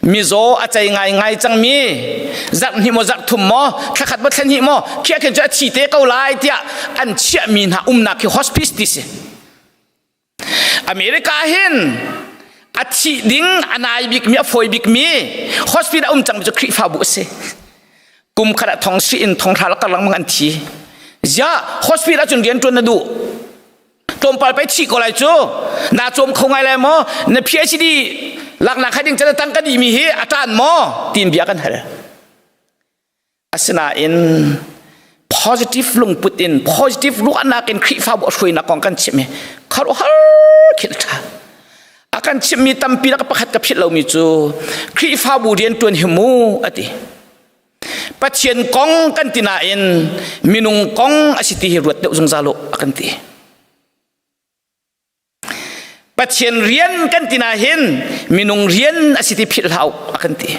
Mizaw a cei ngai ngai cangmi zarh hnih maw zarh thum maw thlakhat maw thla hnih maw khiah khin cu a thi te ko lai tiah an chiahmi hna umnak hi hospice ti si. America hin a thih ding a nai bikmi a fawi bikmi hospital a um cangmi cu Khrihfabu a si. Kum khat ah thong si in thong thla kar lengmang an thi. Ziah hospital ahcun rian ṭuan na duh. Tlawmpal pei thih ko lai cu. Na cawm kho ngai lai maw? Na PhD laknak hai ding can tang ka dihmi hi a ṭan maw? Tiin bia kan hal. Asinain positive lungput in positive ruahnak in Khrihfabu a hruainak kong kan chim hi khuaruahhar khi a ṭha. A kan chimhmi tampi lak pakhat ka philh lomi cu Khrihfabu rianṭuan hi mu a ti. Pathian kong kan ti nain minung kong a si ti hi ruat deuh zungzal u a kan ti. Pathian rian kan ti nahin minung rian a si ti philh hlah u a kan ti.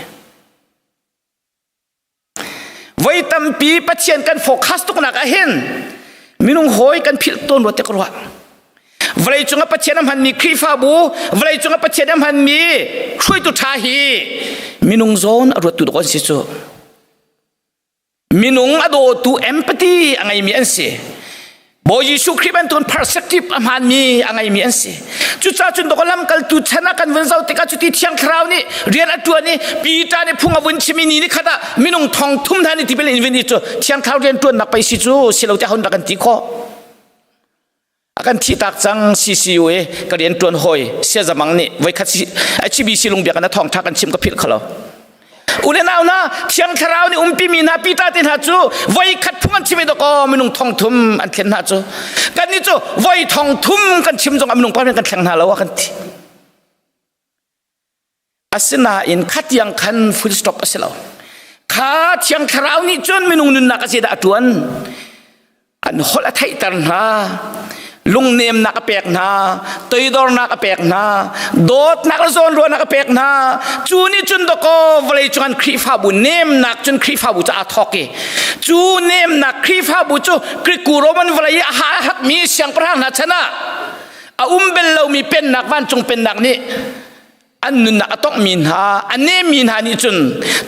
Voi tampi Pathian kan focus tuknak ah hin minung hawi kan philh tawn rua te ka ruah. Vawlei cung ah Pathian a hmanmi Khrihfabu, vawlei cung ah Pathian a hmanmi hruaitu ṭha hi minung zawn a ruattu dawh an si cu. Minung a dawtu empathy a ngeimi an si. Bawi Jesuh Khrih bantukin perspective a hmaanmi a ngeimi an si. Cucaah cun dawk lamkaltu chan ah kan vun zoh tikah cuti Thiang Thlarau nih rian a ṭuan i Peter nih phung a vun chim i ni ni khat ah minung thong thum hna nih tipil in vin i cu Thiang Thlarau rian ṭuannak pei si cu si lo tiah hun rak kan ti khawh. A kan thihtak cang CCU i ka rian ṭuan hawi Siazamang nih voikhat HBC lungbiak in a thawngṭha kan chim ka philh kholo. U le nau hna Thiang Thlarau nih umpimi hna Peter te hna cu voi khat phung an chim i dawkaw minung thong thum an thlen hna cu kannih cu voi thong thum kan chim zong ah minung pakhat kan thleng hna lo a kan ti. Asinain khatiang khan full stop a si lo. Kha Thiang Thlarau nih cun minung nunnak a zeidah a ṭuan? An holh a theihter hna, lungnemnak a pek hna, toidornak a pek hna, dawtnak le zawnruahnak a pek hna. Cu nih cun dawkaw vawlei cung an Khrihfabu nemnak cun Khrihfabu cu aa thawk i cu nemnak Khrihfabu cu Greek Roman vawlei i a ha a hakmi siangpahrang hna chan ah a um bel lomi pennak vancung pennak nih an nunnak a tonghmi hna a nemmi hna nih cun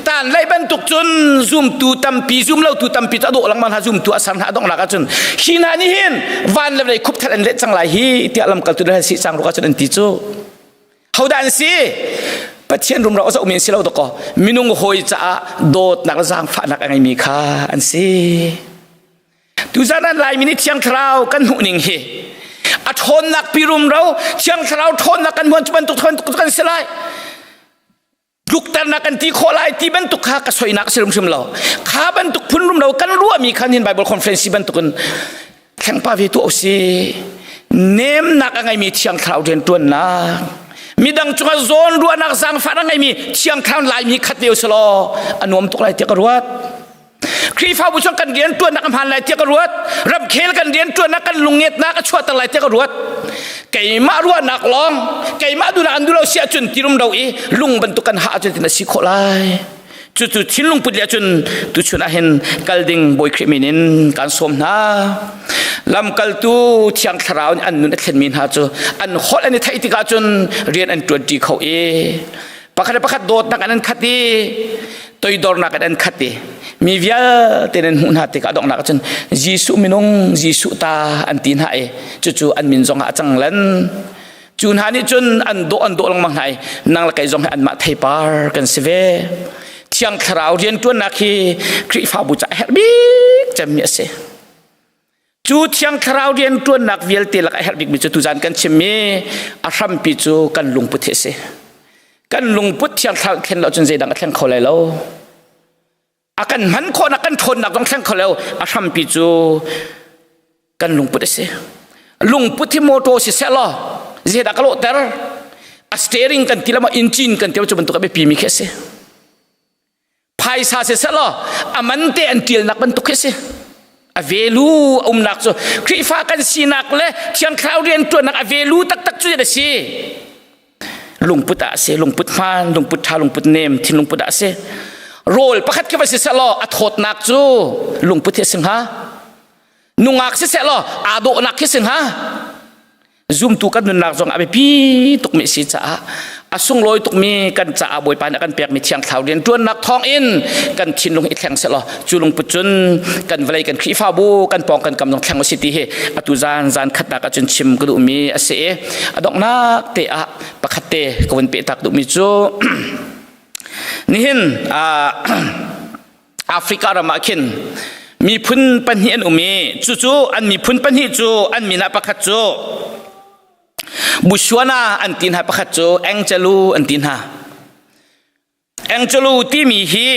tan lei bantuk cun zumtu tampi zumlotu tampi cu a dawh lengmang hna zumtu a ser hna a donghnak ah cun hi hna nih hin van le vawlei khupthal an leh cang lai hi tiah lamkaltu le si cang ruk ah cun an ti cu hodah an si Pathian rumro a zohmi an si lo dakaw minung hawi caah dawtnak le zaangfahnak a ngeimi kha an si. Tuzan an Laimi nih Thiang Thlarau kan hmuh ning hi a ṭhawnnak pi rumro Thiang Thlarau ṭhawnnak kan hmuan cu bantuk bantuk kan si lai tlukternak kan ti khawh lai ti bantuk kha ka soinak si hrimhrim lo kha bantuk phun rumro kan ruahmi khan hin Bible conference bantukin thlengpa ve tu si nemnak a ngeimi Thiang Thlarau rianṭuannak midang cungah zawn ruahnak zaangfah a ngeimi Thiang Thlarau Laimi khat ve usalaw a nuam tuk lai tiah ka ruat Khrihfabu chung kan rian ṭuannak a hmaan lai tiah ka ruat. Ramkhel kan rian ṭuannak kan lungngetnak a chuahter lai tiah ka ruat. Keimah ruahnak lawng, keimah duhnak an duh lo si ahcun ti rumro i lung bantuk kan hah ahcun tin a si khawh lai. Cucu thinlung put le ahcun tuchun ah hin kal ding Bawi Khrih min in kan sawm hna. Lamkaltu Thiang Thlarau nih an nun a thlenmi hna cu an holh an i theih tikah cun rian an ṭuanṭi kho i pakhat le pakhat dawtnak an an khat i toidornak in an khat i mi vialte nan hmuh hna tikah donghnak cun Jesuh minung Jesuh ta an ti hna i cucu an min zong ah a cang lan cu hna nih cun an dawh an dawh lengmang hna i nang le kei zong hi anmah theipar kan si ve Thiang Thlarau rianṭuannak hi Khrihfabu caah herh bik cemmi a si Cu Thiang Thlarau rianṭuannak vialte lak a herh bikmi cu tuzan kan chimmi a hrampi cu kan lungput hi a si. Kan lungput Thiang Thlarau thlen lo cun zeidang a thleng kho lai lo. A kan hman khawhnak kan ṭhawnnak zong thleng kho lo. A hrampi cu kan lungput a si. Lungput hi motor si seh law zeidah ka lawhter? A steering kan ti lo engine kan ti lo cu bantuk a biapimi khi a si. Phaisa si selaw a man te an ṭialnak bantuk khi si. A velu a umnak cu Khrihfa kan sinak le Thiang Thlarau rian ṭuannak a velu taktak cu a si. Lungput ah a si, lungput hmaan, lungput ṭha, lungput nem, thinlungput ah a si. Rawl pakhat khi va si selaw a thawtnak cu lungput hi a si hnga. Nungak si selaw aa dawhnak khi si hnga. Zumtu kan nunnak zong a biapi tukmi a si caah a sunglawi tukmi kan caah Bawipa nih a kan pekmi Thiang Thlarau rianṭuannak thawngin kan thinlung i thleng sehlaw cu lungput cun kan vawlei kan Khrihfabu kan pawng kan kam zong thleng usih ti hi atu zan zan khatnak ahcun chim ka duhmi a si i a donghnak te ah pakhat te ka vun pehtak duhmi cu nihin Africa ram ah khin miphun pahnih an um i cucu an miphun pahnih cu an min ah pakhat cu Bushuana an ti hna pakhat cu Angelu an ti hna. Angelu timi hi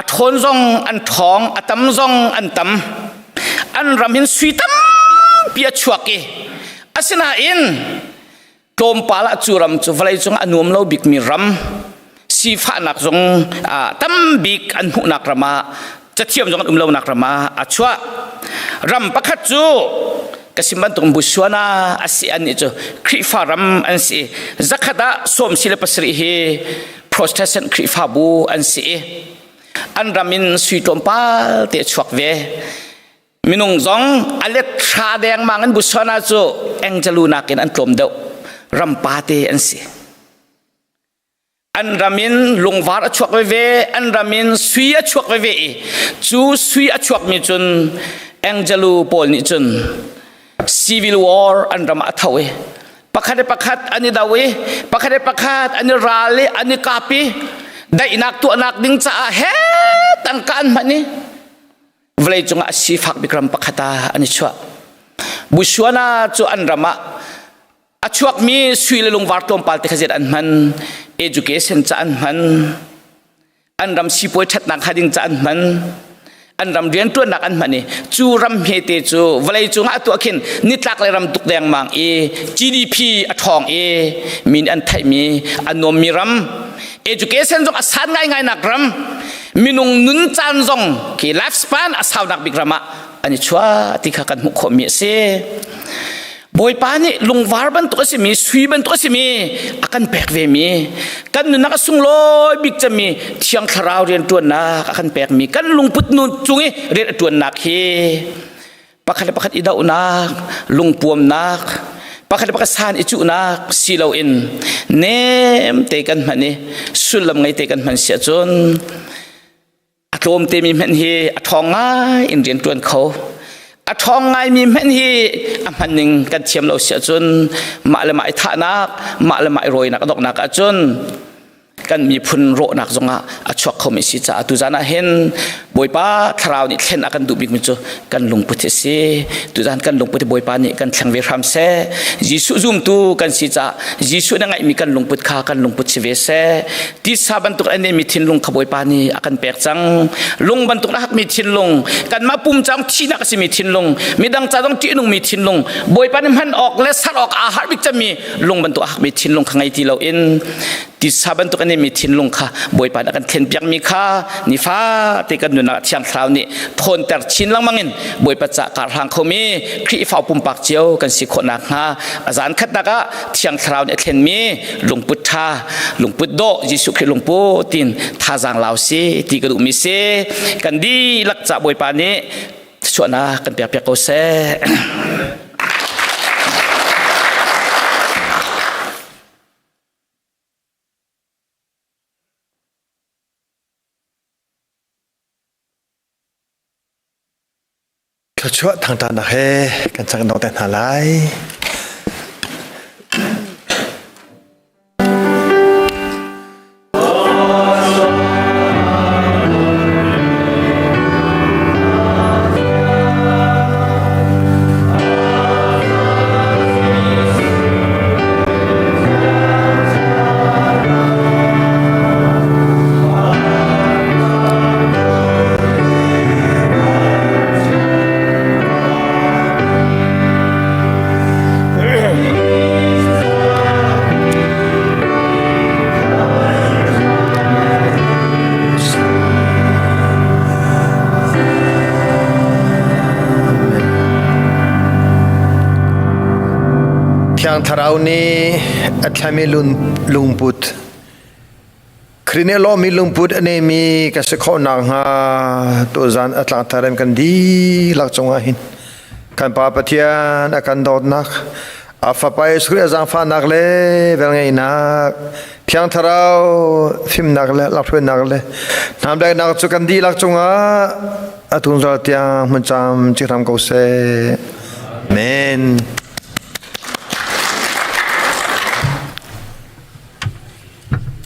a ṭhawn zong an ṭhawng a tam zong an tam an ram hin sui tampi a chuak i asinain. Tlawmpal ah cu ram cu vawleicung a nuam lo bikmi ram, sifahnak zong tam bik an hmuhnak ram ah, cathiam zong an um lonak ram ah a chuah. Ram pakhat cu ka sim bantuk Botswana a si, an nih cu Khrihfa ram an si. Zakhat ah sawm si le pasarih hi Protestant Khrihfabu an si i an ram in sui tlawmpal te a chuak ve. Minung zong a let hra dengmang in Botswana cu Angelo nakin an tlawm deuh. Ram pate an si. An ram in lungvar a chuak veve, an ram in sui a chuak veve i cu sui a chuakmi cun Angelo pawl nih cun civil war an ram ah a tho i pakhat le pakhat an i do i pakhat le pakhat an i ral i an i kap i daihnak tuahnak ding caah he tangka an hman i vawleicung ah a sifak bik ram pakhat ah an i chuah. Botswana cu an ram ah a chuakmi sui le lungvar tlawmpal te kha zet an hman, education ca an hman, an ram sipuai ṭhatnak hnga ding ca an hman, an ram rianṭuannak an hman i cu ram hmete cu vawleicung ah a tuah khin nitlak le ram tuk dengmang i GDP a ṭhawng i min an theihmi a nuammi ram, education zong a san ngaingai nak ram, minung nun caan zong khi lifespan a saunak bik ram ah an i chuah ti kha kan hmuh khawhmi a si. Bawipa nih lungvar bantuk a simi, sui bantuk a simi a kan pek vemi, kan nunnak a sunglawi bik cemmi Thiang Thlarau rianṭuannak a kan pekmi, kan lungput nun cung i rian a ṭuannak hi pakhat le pakhat i dohnak, lungpuamnak, pakhat le pakhat san i cuhnak si loin nem te kan hman i sullam ngei te kan hman si ahcun a tlawm temi hmanh hi a ṭhawng ngai in rian ṭuan kho. A ṭhawng ngaimi hmanh hi a hman ning kan thiam lo si ahcun mah le mah i thahnak, mah le mah i rawinak a donghnak ahcun kan miphun rawhnak zongah a chuak khomi si caah tuzan ah hin Bawipa thlarau nih thlen a kan duh bikmi cu kan lungput hi a si. Tuzan kan lungput hi Bawipa nih kan thleng ve hram seh. Jesuh zumtu kan si caah Jesuh na ngeihmi kan lungput kha kan lungput si ve seh. Tisa bantuk a nemi thinlung kha Bawipa nih a kan pek cang. Lung bantuk a hakmi thinlung, kanmah pum caang thihnak a simi thinlung, midang ca zong ṭihnungmi thinlung, Bawipa nih hman awk le ser awk aa harh bik cemmi lung bantuk a hakmi thinlung kha ngei ti loin tisa bantuk a nemi thinlung kha Bawipa nih a kan thlenpiakmi kha nifate kan nunnak Thiang Thlarau nih thawnter chin lengmang in Bawipa ca karhlang khomi Khrihfa pumpak cio kan si khawh nakhnga a zan khatnak ah Thiang Thlarau nih a thlenmi lungput ṭha, lungput dawh, Jesuh Khrih lungput tin thazaang lau si ti ka duhmi si. Kan dihlak ca Bawipa nih chuahnak kan pek piak ko seh. Thluachuah thangṭhatnak he kan chang dong te hna lai. Thiang Thlarau nih a thlami lungput Khrih nih lawmmi lungput a neimi ka si khawh nakhnga tuzan a tlangthar in kan dihlak cungah hin kan Pa Pathian a kan dawtnak, a Fapa Jesuh Khrih a zaangfahnak le velngeihnak, Thiang Thlarau fimnak le lakhruainak le hnamdaihnak cu kan dihlak cungah a tungzal tiang hmun cam ci hram ko seh. Amen.